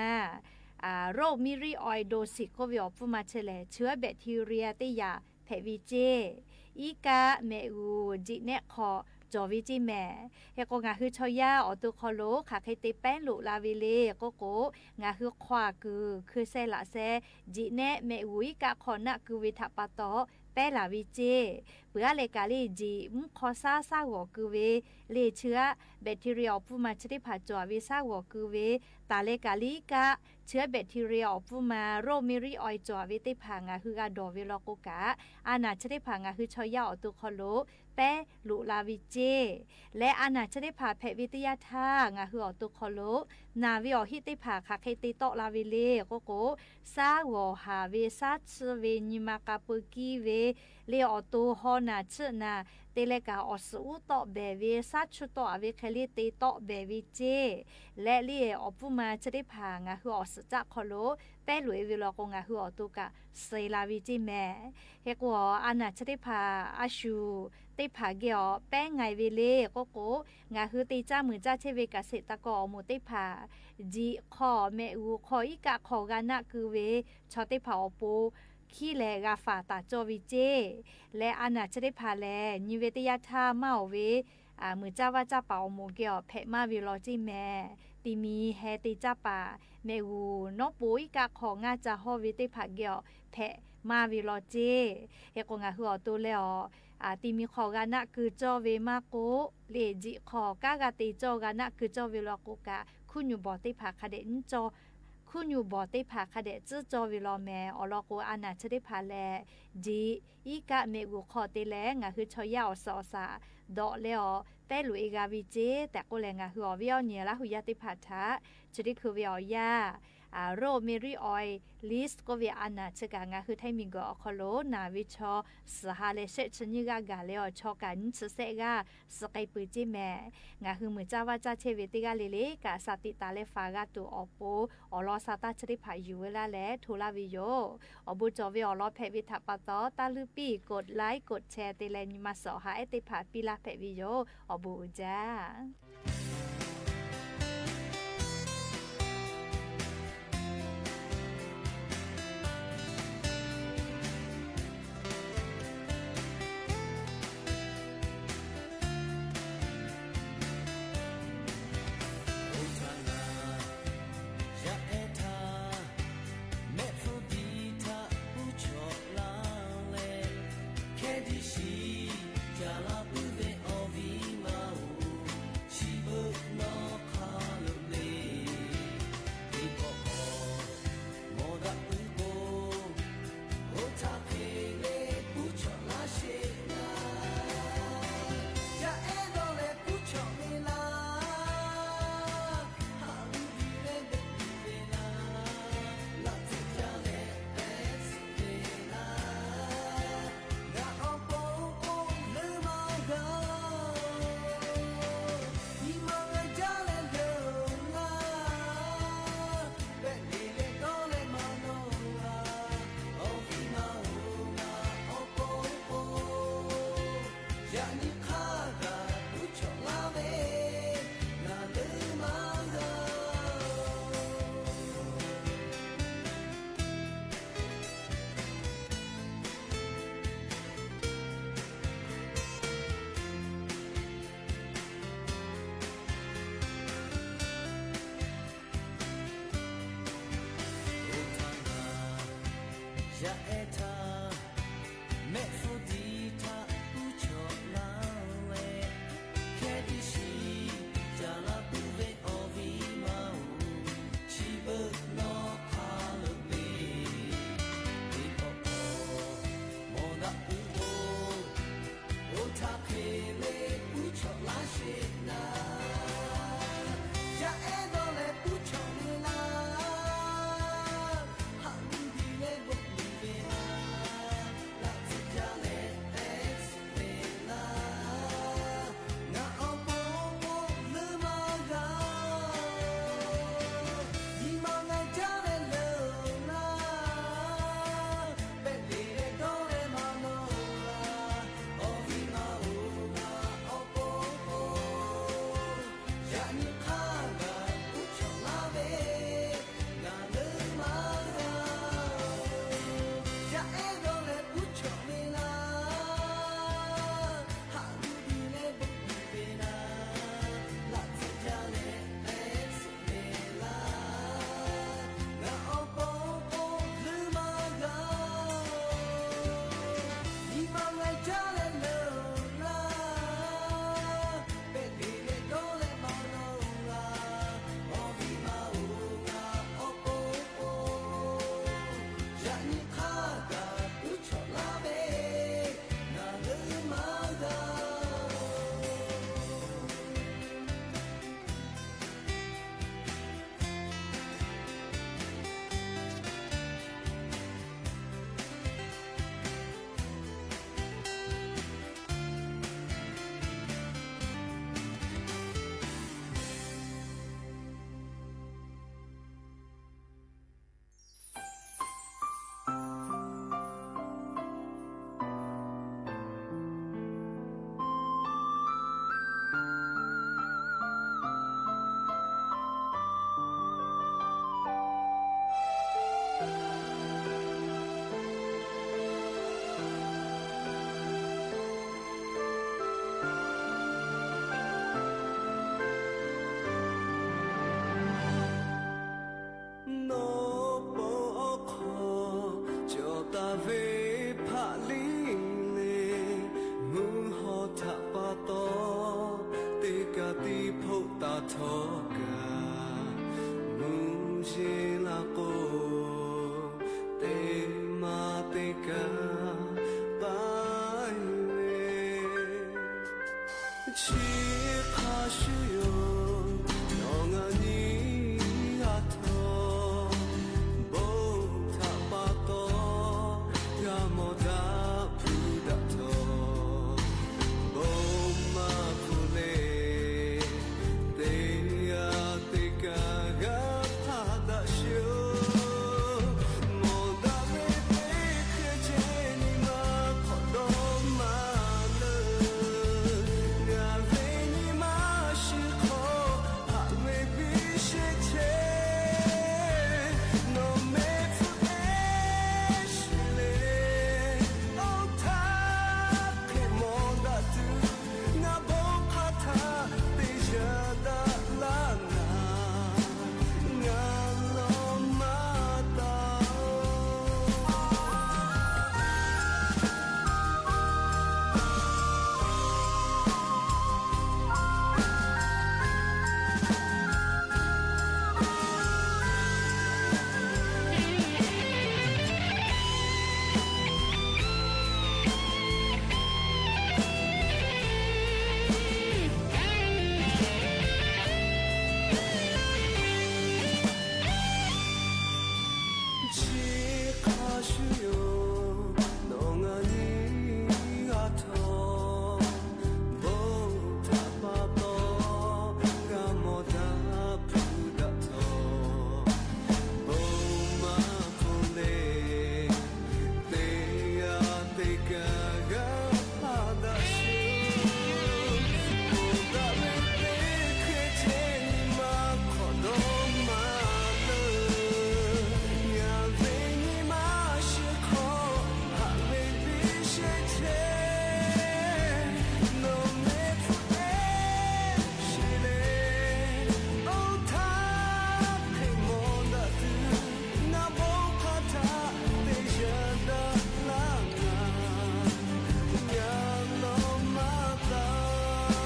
โรคเม็ดริ้วอ่อน โดสิก k'oˆ ve awˬ pfuhˇ ma chi lehˬ, chi aˉ แบคทีเรีย teˇ yaꞈ hpehꞈ ve ceˇ. Iˉ kaˆ, mehꞈ g'uˬ, jiꞈ nehˆ hk'aw cawˬ ve ceˇ mehˍ. Hk'e k'o ngaˬ hui chaw yaˇ awˬ to hk'aw lo hk'aˬ hk'e te pehˉ loꞈ la ve le k'oˆ k'o, ngaˬ hui hk'aw a kuiˬ hkui seh laꞈ seh, jiꞈ nehˆ mehꞈ g'uˬ iˉ kaˆ hk'aw naˆ keu ve htaꞈ pa taw pehˉ laˬ ve ceˇ. Peuˬ aˉ leh kaꞈ le, jiꞈ mvuhˇ hk'aw shaˉ shaˉ g'awˬ keu ve le, chi aˉ แบคทีเรีย awˬ pfuhˇ ma chi teˇ hpaˍ cawˬ ve shaˉ g'awˬ keu ve, taˍ leh kaꞈ le iˉ kaˆ, chi aˉ แบคทีเรีย awˬ pfuhˇ ma โรคเม็ดริ้วอ่อน cawˬ ve teˇ hpaˍ ngaˬ hui g'a dawˬ ve law k'o kaꞈ, a naˍ chi teˇ hpaˍ ngaˬ hui chaw yaˇ awˬ to hk'aw lo pehˉ loꞈ la ve ceˇ. Leh a naˍ chi teˇ hpaˍ hpehꞈ ve teˇ yanˇ htaˇ ngaˬ hui awˬ to hk'aw lo naˬ ve awˬ heˆ teˇ hpaˍ hk'aˬ hk'e te tawˆ la ve le k'oˆ k'o, shaˉ g'awˬ haˍ ve, shaˉ chiˇ ve, nyi ma k'a peu kiˇ ve, le awˬ to haw naˬ chiˇ naˬ te leh kaꞈ awˬ suhˍ uˉ tawˆ behˍ ve, shaˉ chiˇ tawˆ a ve hk'e le te tawˆ behˍ ve ceˇ. Leh le awˬ pfuhˇ ma chi teˇ hpaˍ ngaˬ hui awˬ suhˍ caˆ hk'aw lo pehˉ loꞈ e ve law k'o, ngaˬ hui awˬ to kaꞈ suh la ve ceˇ mehˍ. Hk'e k'o, a naˬ chi teˇ hpaˍ a shu teˇ hpaˍ geh awˬ pehˉ nga e ve le k'oˆ k'o, ngaˬ hui te caˇ muiˬ caˇ chehˇ ve kaꞈ sheˍ taˍ kawꞈ awˬ moˍ teˇ hpaˍ, jiꞈ hk'aw mehꞈ g'uˬ hk'aw iˉ kaˆ hk'aw g'a naˆ keu ve chaw teˇ hpaˍ awˬ pon hkiˉ leh g'a faˍ taˍ cawˇ ve ceˇ. Leh a naˬ chi teˇ hpaˍ lehˬ, nyi ve teˇ yanˇ htaˇ maˇ awˬ ve muiˬ caˇ vaˇ caˇ paˍ awˬ moˍ geh awˬ hpehꞈ maˇ ve law ceˇ mehˍ. Ti mi heh te caˇ paˍ mehꞈ g'uˬ nawˉ po iˉ kaˆ hk'aw ngaˇ ca hawˇ ve teˇ hpaˍ geh awˬ hpehꞈ maˇ ve law ceˇ. Hk'e k'o, ngaˬ hui awˬ to leh awˬ ti mi hk'aw g'a naˆ keu cawˇ ve maˇ k'oˆ, leꞈ jiꞈ hk'aw kanˉ g'a te cawˇ g'a naˆ keu cawˇ ve law k'o kaꞈ, hkuˇ nyu bawˬ teˇ hpaˍ hk'a dehꞈ nyiˉ cawˇ, hkuˇ nyu bawˬ teˇ hpaˍ hk'a dehꞈ tcuhˉ cawˇ ve law mehˍ. Awˬ lawn k'o, a naˬ chi teˇ hpaˍ lehˬ, jiꞈ iˉ kaˆ mehꞈ g'uˬ hk'aw te leh ngaˬ hui chaw yaˇ awˬ suhˍ awˬ shaˍ dawꞈ leh awˬ pehˉ loꞈ e g'a ve ceˇ tehꞈ k'oˆ leh, ngaˬ hui awˬ viˉ awˬ nyi Laˇ hu yaˇ teˇ hpaˍ htaꞈ chi teˇ hkui ve awˬ yanˇ, Rho Mary Oil List k'oˆ ve a naˬ chi kaꞈ ngaˬ hui Htaiˇ miˬguiˬ awˬ hk'aw lo naˬ ve chaw suhˍ ha leh shehˆ chi nyiˇ g'aˇ gaˬ leh awˬ chaw kaꞈ nyiˇ chi shehˆ g'aˇ suh k'ai peuˬ ceˇ mehˍ. Ngaˬ hui muiˬ caˇ vaˇ caˇ chehˇ ve teˇ g'aˇ le le kaꞈ, shaˍ tiꞈ taˍ leh faˍ g'a tuˬ awˬ pon awˬ lawn sha taˇ chi teˇ hpaˍ yuˬ ve laˇ leh hto laˇ ve yoˬ. Awˬ bon cawˬ ve awˬ lawn hpehꞈ ve htaꞈ pa taw, taˇ luˇ piˇ กดไลค์ กดแชร์ te leh nyi ma suhˍ awˬ ha ehˉ teˇ hpaˍ piˇ laˇ hpehꞈ ve yoˬ. Awˬ bon uiˍ jaˇ. Oˇ htaˇ ngaˬ yaˇ ehˉ htaˇ mehˆ hpfuhˇ biˇ htaꞈ uˉ chawꞈ laˇ leh, hkehˇ diˆ shiˍ caˍ laˇ puiˉ ve awˬ viˉ ma-oˬ, Chi hk'a shuˍ yoˬ, nawˬ ngaˬ nyi a htaw, bon htaꞈ pa taw, g'a mawˬ daꞈ hpu daꞈ htawˇ, bon maˇ hpu le, teˇ g'aˇ teˇ kaꞈ g'a hpaˇ daꞈ sheˍ-oˬ. Mawˬ daꞈ ve teˇ hk'e ceh nyi ma hk'awꞈ dawˇ maˇ leuˬ. Ngaˬ ve nyi ma shiˍ hk'aw haꞈ ve piˇ sheˍ chehˇ. Nawˬ meh hpfuhˇ teˇ shiˍ le, oˇ htaˇ hk'e mawˬ daꞈ tuˬ, ngaˬ bon hk'a htaꞈ te yaˇ daꞈ laˇ ngaˬ, ngaˬ lawˬ maˇ taˍ-oˬ. Chi hk'a shuˍ yoˬ, nawˬ ngaˬ nyi g'a htawˇ, bon htaꞈ pa taw, g'a mawˬ daꞈ hpu daꞈ htawˇ, bon maˇ hpu le, teˇ g'aˇ teˇ kaꞈ g'a hpaˇ daꞈ sheˍ-oˬ. Mawˬ daꞈ ve teˇ hk'e ceh nyi ma hk'awꞈ dawˇ maˇ leuˬ. Ngaˬ ve nyi ma shiˍ hk'aw haꞈ ve piˇ sheˍ chehˇ. Nawˬ meh hpfuhˇ teˇ shiˍ le, oˇ htaˇ hk'e mawˬ daꞈ tuˬ, ngaˬ bon hk'a htaꞈ te yaˇ daꞈ laˇ ngaˬ, ngaˬ lawˬ maˇ taˍ-oˬ.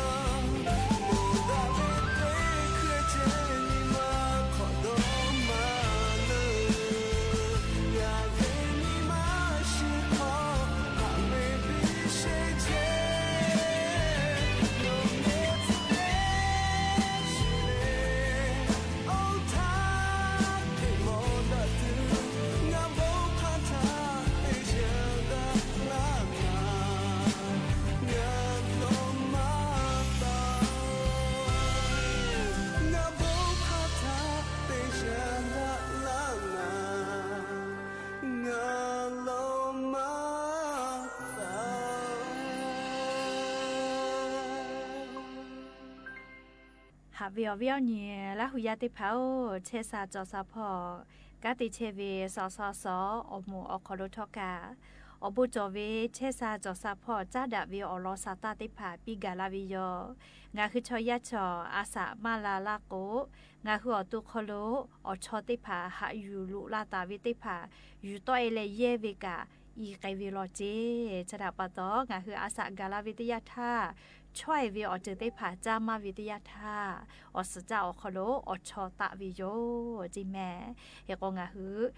Mawˬ daꞈ ve teˇ hk'e ceh nyi ma hk'awꞈ dawˇ maˇ leuˬ. Ngaˬ ve nyi ma shiˍ hk'aw haꞈ ve piˇ sheˍ chehˇ. Nawˬ meh hpfuhˇ teˇ shiˍ le, oˇ htaˇ hk'e mawˬ daꞈ tuˬ, ngaˬ bon hk'a htaꞈ te yaˇ daꞈ laˇ ngaˬ, ngaˬ lawˬ maˇ taˍ-oˬ. Ngaˬ bon hk'a htaꞈ te yaˇ daꞈ laˇ ngaˬ, ngaˬ lawˬ maˇ taˍ-oˬ. Haꞈ ve awˬ viˉ awˬ nyi Laˇ hu yaˇ teˇ hpaˍ-oˬ, chehˇ sha cawˬ sha hpawˇ kanˉ te chehˇ ve sawˍ sawˍ sawˍ awˬ moˍ awˬ hk'aw lo htawˇ kaꞈ, awˬ bon cawˬ ve chehˇ sha cawˬ sha hpawˇ caˉ daꞈ ve awˬ lawn saˍ taˇ teˇ hpaˍ piˇ gaˬ laˇ ve yoˬ. Ngaˬ hui chaw yaˇ chaw a shaꞈ maˇ la laˇ k'o, ngaˬ hui awˬ to hk'aw lo awˬ chaw teˇ hpaˍ haꞈ yuˬ loꞈ la taˍ ve teˇ hpaˍ yuˬ tawˆ e leh yehˇ ve kaꞈ, i k'ai ve law ceˇ. Chi htaꞈ pa taw, ngaˬ hui a shaꞈ gaˬ la ve teˇ yanˇ htaˇ, chawˇ e ve awˬ ceuˬ teˇ hpaˍ caˇ maˇ ve teˇ yanˇ htaˇ, awˬ suhˍ caˇ awˬ hk'aw lo awˬ chaw taˆ ve yoˬ ceˇ mehˍ. Hk'e k'o, ngaˬ hui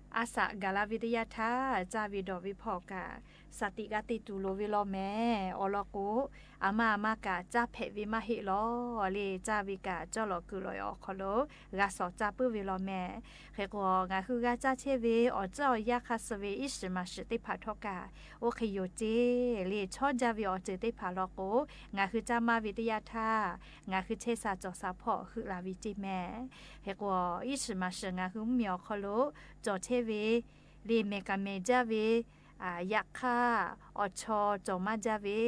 a shaꞈ gaˬ la ve teˇ yanˇ htaˇ caˇ ve dawˬ ve hpawˇ kaꞈ, shaˍ tiꞈ g'a te tuˬ loˍ ve law mehˍ. Awˬ lawn k'o, aˬ ma aˬ ma kaꞈ caˇ hpehꞈ ve maˇ heˆ law le. Caˇ ve kaꞈ cawˇ lawꞈ kuiˬ lawꞈ awˬ hk'aw lo g'a shawˍ caˇ puiˉ ve law mehˍ. Hk'e k'o, ngaˬ hui g'a caˇ chehˇ ve awˬ tcuhˉ awˬ yanˇ hk'a suh ve iˉ shiˍ maˍ shiˍ teˇ hpaˍ htawˇ kaꞈ, oˇ hk'e yoˬ ceˇ le. Chawˇ jaˇ ve awˬ ceuˬ teˇ hpaˍ law k'o, ngaˬ hui caˇ maˇ ve teˇ yanˇ htaˇ, ngaˬ hui chehˇ sha cawˬ sha hpawˇ heuˆ la ve ceˇ mehˍ. Hk'e k'o, iˉ shiˍ maˍ shiˍ ngaˬ hui mvuhˇ miˬ awˬ hk'aw lo cawˬ chehˇ ve le, mehˬ kaꞈ mehˬ jaˇ ve, yaꞈ hk'aˇ awˬ chaw cawˬ maˇ jaˇ ve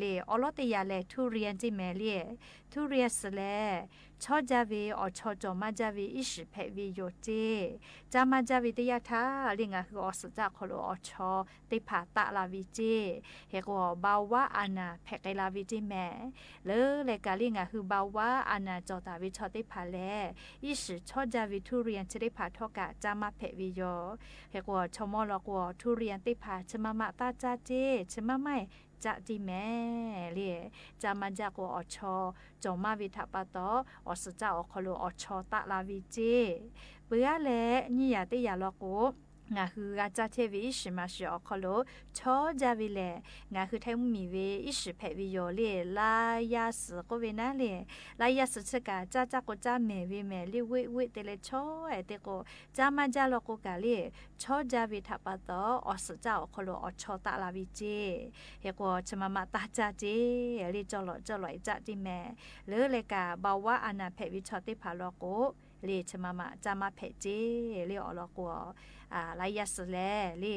le. Awˬ lawn teˇ yanˇ lehˬ, ทุเรียน ceˇ mehˍ le. ทุเรียน suhˍ lehˬ, chawˇ jaˇ ve awˬ chaw cawˬ maˇ jaˇ ve iˉ shiˍ hpehꞈ ve yoˬ ceˇ. Caˇ maˇ jaˇ ve teˇ yanˇ htaˇ le, ngaˬ hui awˬ suhˍ caˇ hk'aw lo awˬ chaw teˇ hpaˍ taˆ la ve ceˇ. Hk'e k'o, ภาวะ อาถรรพ์ hpehꞈ k'ai la ve ceˇ mehˍ. Leuˉ leh kaꞈ le, ngaˬ hui ภาวะ อาถรรพ์ cawˬ taˍ ve chaw teˇ hpaˍ lehˬ, iˉ shiˍ chawˇ jaˇ ve ทุเรียน chi teˇ hpaˍ htawˇ kaꞈ caˇ maˇ hpehꞈ ve yoˬ. Hk'e k'o, chaw mawˇ law k'o, ทุเรียน teˇ hpaˍ chi ma ma taˇ caˇ ceˇ, chi ma ma caˇ ceˇ mehˍ le. Caˇ maˇ jaˇ k'o, awˬ chaw cawˬ maˇ ve htaꞈ pa taw, awˬ suhˍ caˇ awˬ hk'aw lo awˬ chaw taˆ la ve ceˇ. Peuˬ aˉ leh nyiˇ yaꞈ teˇ yaꞈ law k'o, ngaˬ hui g'a caˇ chehˇ ve iˉ shiˍ maˍ shiˍ awˬ hk'aw lo chawˇ jaˇ ve lehˬ, ngaˬ hui Htaiˇ mvuhˇmiˬ ve iˉ shiˍ hpehꞈ ve yoˬ le. Laˇ yaˇ suhˍ k'oˆ ve naˉ le, laˇ yaˇ suhˍ chi kaꞈ caˇ caˇ k'o caˇ mehˍ ve mehˍ le, veˆ veˆ te leh chawˇ-e te k'o, caˇ maˇ jaˇ law k'o kaꞈ le, chawˇ jaˇ ve htaꞈ pa taw awˬ suhˍ caˇ awˬ hk'aw lo awˬ chaw taˆ la ve ceˇ. Hk'e k'o chi ma ma taˇ caˇ ceˇ le, cawˇ lawꞈ cawˇ lawꞈ-e caˆ ceˇ mehˍ. Leuˉ leh kaꞈ เบาหวาน a naˍ hpehꞈ ve chaw teˇ hpaˍ law k'o le, chi ma ma caˇ maˇ hpehꞈ ceˇ le. Awˬ lawn k'o, laˇ yaˇ suhˍ lehˬ le,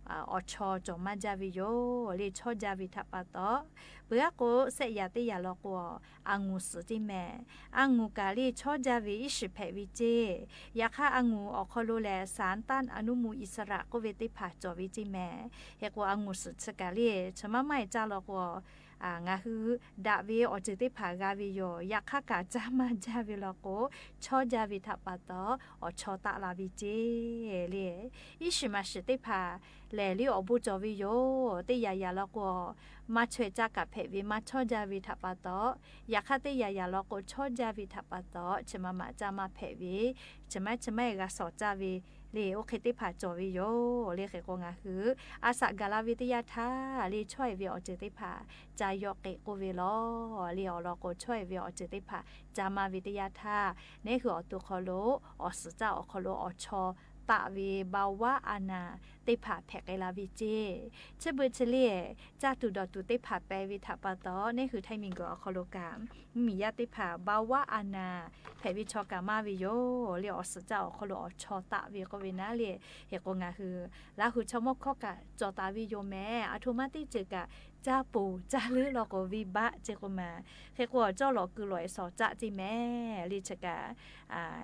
awˬ chaw cawˬ maˇ jaˇ ve yoˬ le, chawˇ jaˇ ve htaꞈ pa taw. Peuˬ aˉ k'o, sehˆ yaꞈ teˇ yaꞈ law k'o, a nguˬ suhˍ ceˇ mehˍ. A nguˬ kaꞈ le chawˇ jaˇ ve iˉ shiˍ hpehꞈ ve ceˇ. Yaꞈ hk'aˇ a nguˬ awˬ hk'aw lo lehˬ สารต้านอนุมูลอิสระ k'oˆ ve teˇ hpaˍ cawˬ ve ceˇ mehˍ. Hk'e k'o a nguˬ suhˍ chi kaꞈ le chi ma ma-e caˇ law k'o, ngaˬ hui daꞈ ve awˬ ceuˬ teˇ hpaˍ g'a ve yoˬ. Yaꞈ hk'aˇ kaꞈ caˇ maˇ jaˇ ve law k'o, chawˇ jaˇ ve htaꞈ pa taw awˬ chaw taˆ la ve ceˇ le. Iˉ shiˍ maˍ shiˍ teˇ hpaˍ lehˬ le awˬ bon cawˬ ve yoˬ. Teˇ yaꞈ yaꞈ law k'o, maˇ chaweh caˇ kaꞈ hpehꞈ ve maˇ chawˇ jaˇ ve htaꞈ pa taw. Yaꞈ hk'aˇ teˇ yaꞈ yaꞈ law k'o chawˇ jaˇ ve htaꞈ pa taw chi ma ma caˇ maˇ hpehꞈ ve, chi ma chi ma-e g'a shawˍ caˇ ve le, oˇ hk'e teˇ hpaˍ cawˬ ve yoˬ le. Hk'e k'o ngaˬ hui a shaꞈ gaˬ la ve teˇ yanˇ htaˇ le chaweh ve awˬ ceuˬ teˇ hpaˍ ca yawˇ k'e k'oˆ ve law le. Awˬ lawn k'o chaweh ve awˬ ceuˬ teˇ hpaˍ ca maˇ ve teˇ yanˇ htaˇ, neˉ hui awˬ to hk'aw lo awˬ suhˍ caˇ awˬ hk'aw lo awˬ chaw taˆ ve เบาหวาน a naˍ teˇ hpaˍ hpehꞈ k'ai la ve ceˇ. Chi beuꞈ chi le, caˇ tuˬ dawˬ tuˬ teˇ hpaˍ pehˍ ve htaꞈ pa taw, neˉ hui Htaiˇ miˬguiˬ awˬ hk'aw lo kaꞈ mvuhˇmiˬ yaˇ teˇ hpaˍ เบาหวาน a naˍ hpehꞈ ve chaw kaꞈ maˇ ve yoˬ le. Awˬ suhˍ caˇ awˬ hk'aw lo awˬ chaw taˆ ve k'oˆ ve naˉ le. Hk'e k'o ngaˬ hui Laˇ huˍ chaw mawˇ hkawˇ kaꞈ cawˬ taˍ ve yoˬ mehˍ. Aˬ htoꞈ ma teˇ ceuˬ kaꞈ caˇ poˬ caˇ leuˉ law k'o venˇbaˆ ceˇ k'o maˬ. Hk'e k'o cawˇ lawꞈ kuiˬ lawꞈ-e shawˍ caˆ ceˇ mehˍ le. Chi kaꞈ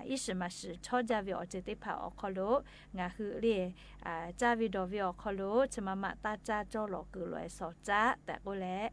iˉ shiˍ maˍ shiˍ chawˇ jaˇ ve awˬ ceuˬ teˇ hpaˍ awˬ hk'aw lo ngaˬ hui le caˇ ve dawˬ ve awˬ hk'aw lo chi ma ma taˇ caˇ, cawˇ lawꞈ kuiˬ lawꞈ-e shawˍ caˆ tehꞈ k'oˆ leh,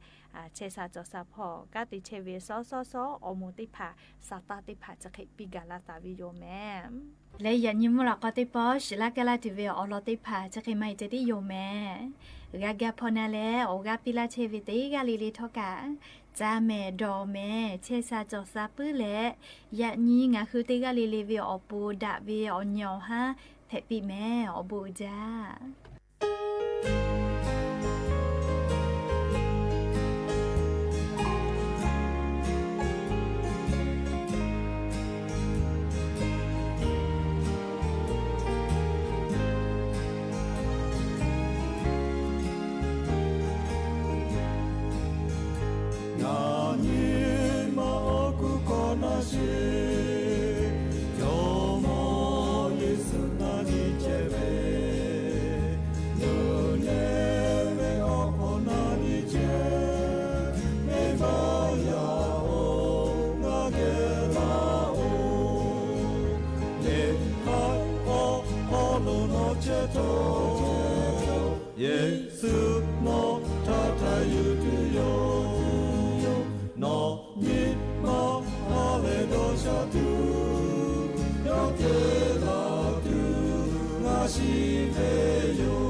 chehˇ sha cawˬ sha hpawˇ kanˉ te chehˇ ve sawˉ sawˉ sawˉ awˬ moˍ teˇ hpaˍ sa taˇ teˇ hpaˍ chi hk'e piˇ gaˬ la taˍ ve yoˬ mehˍ. Leh yaꞈ nyi mvuhˇ lawꞈ k'aw teˇ pawˆ shiˍ laˇ kaˇ laˇ tuˬ ve awˬ lawn teˇ hpaˍ chi hk'e maˇ heˆ ceh tiˉ yoˬ mehˍ. G'a gaˇ hpawˇ na leh awˬ g'aˇ piˇ laˇ chehˇ ve teˇ g'aˇ le le htawˇ kaꞈ, caˇ mehˍ dawˬ mehˍ chehˇ sha cawˬ sha puiˉ leh, yaꞈ nyi ngaˬ hui teˇ g'aˇ le le ve awˬ pon daꞈ ve awˬ nyi awˬ haˉ hpehꞈ piˇ mehˍ. Awˬ bon uiˍ jaˇ. Ngaˬ nyi ma awˬ kuˬ hkawˇ na sheˍ, Jawˇmawˇ Yeˍsuˆ na nyi chehˇ ve, nuˬ nehˬ ve awˬ hk'awꞈ na nyi chehˇ, venˇbaˆ yaˇ-oˬ, ngaˬ geh laˇ-oˬ. Neˇ haiˬ awˬ hk'aw lo nawˬ chehˇ htawˇ, Yeˍsuˆ nawˬ htaꞈ htaꞈ yuˬ tuˬ yoˬ. Nawˬ nyi ma ha lehˬ dawˇ sha tuˬ, yawˇ te laˬ tuˬ ngaˬ shiˍ ve yoˬ.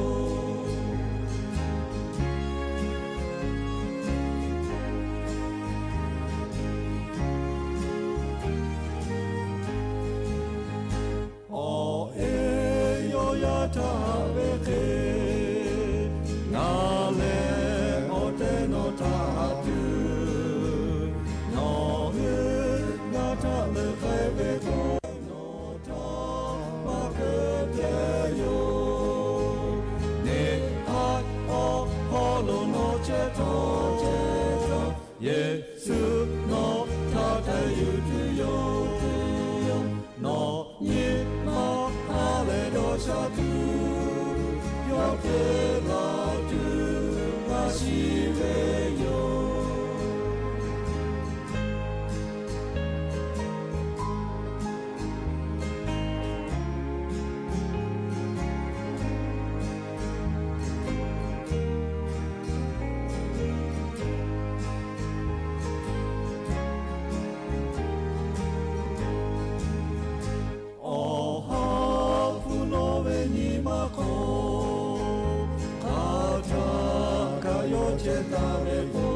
Awˬ e yawˇ yaˇ htaꞈ haꞈ ve hk'e, ngaˬ lehˬ awˬ tehˬ nawˬ htaꞈ haꞈ tuˬ, nawˬ hui ngaˬ htaꞈ leuˬ k'ai ve k'o, nawˬ htaꞈ maˇ hkeuꞈ pehˍ yoˬ. Neˇ haiˬ awˬ hk'aw lo nawˬ chehˇ htawˇ, Yeˍsuˆ nawˬ htaꞈ htaꞈ yuˬ tuˬ yoˬ. Nawˬ nyi ma ha lehˬ dawˇ sha tuˬ, yawˇ te laˬ tuˬ ngaˬ shiˍ ve yoˬ. Awˬ ha hpu nawˬ ve nyi ma hk'aw, hk'aˬ htaˆ kaꞈ yawˇ chehˇ taˍ ve k'o,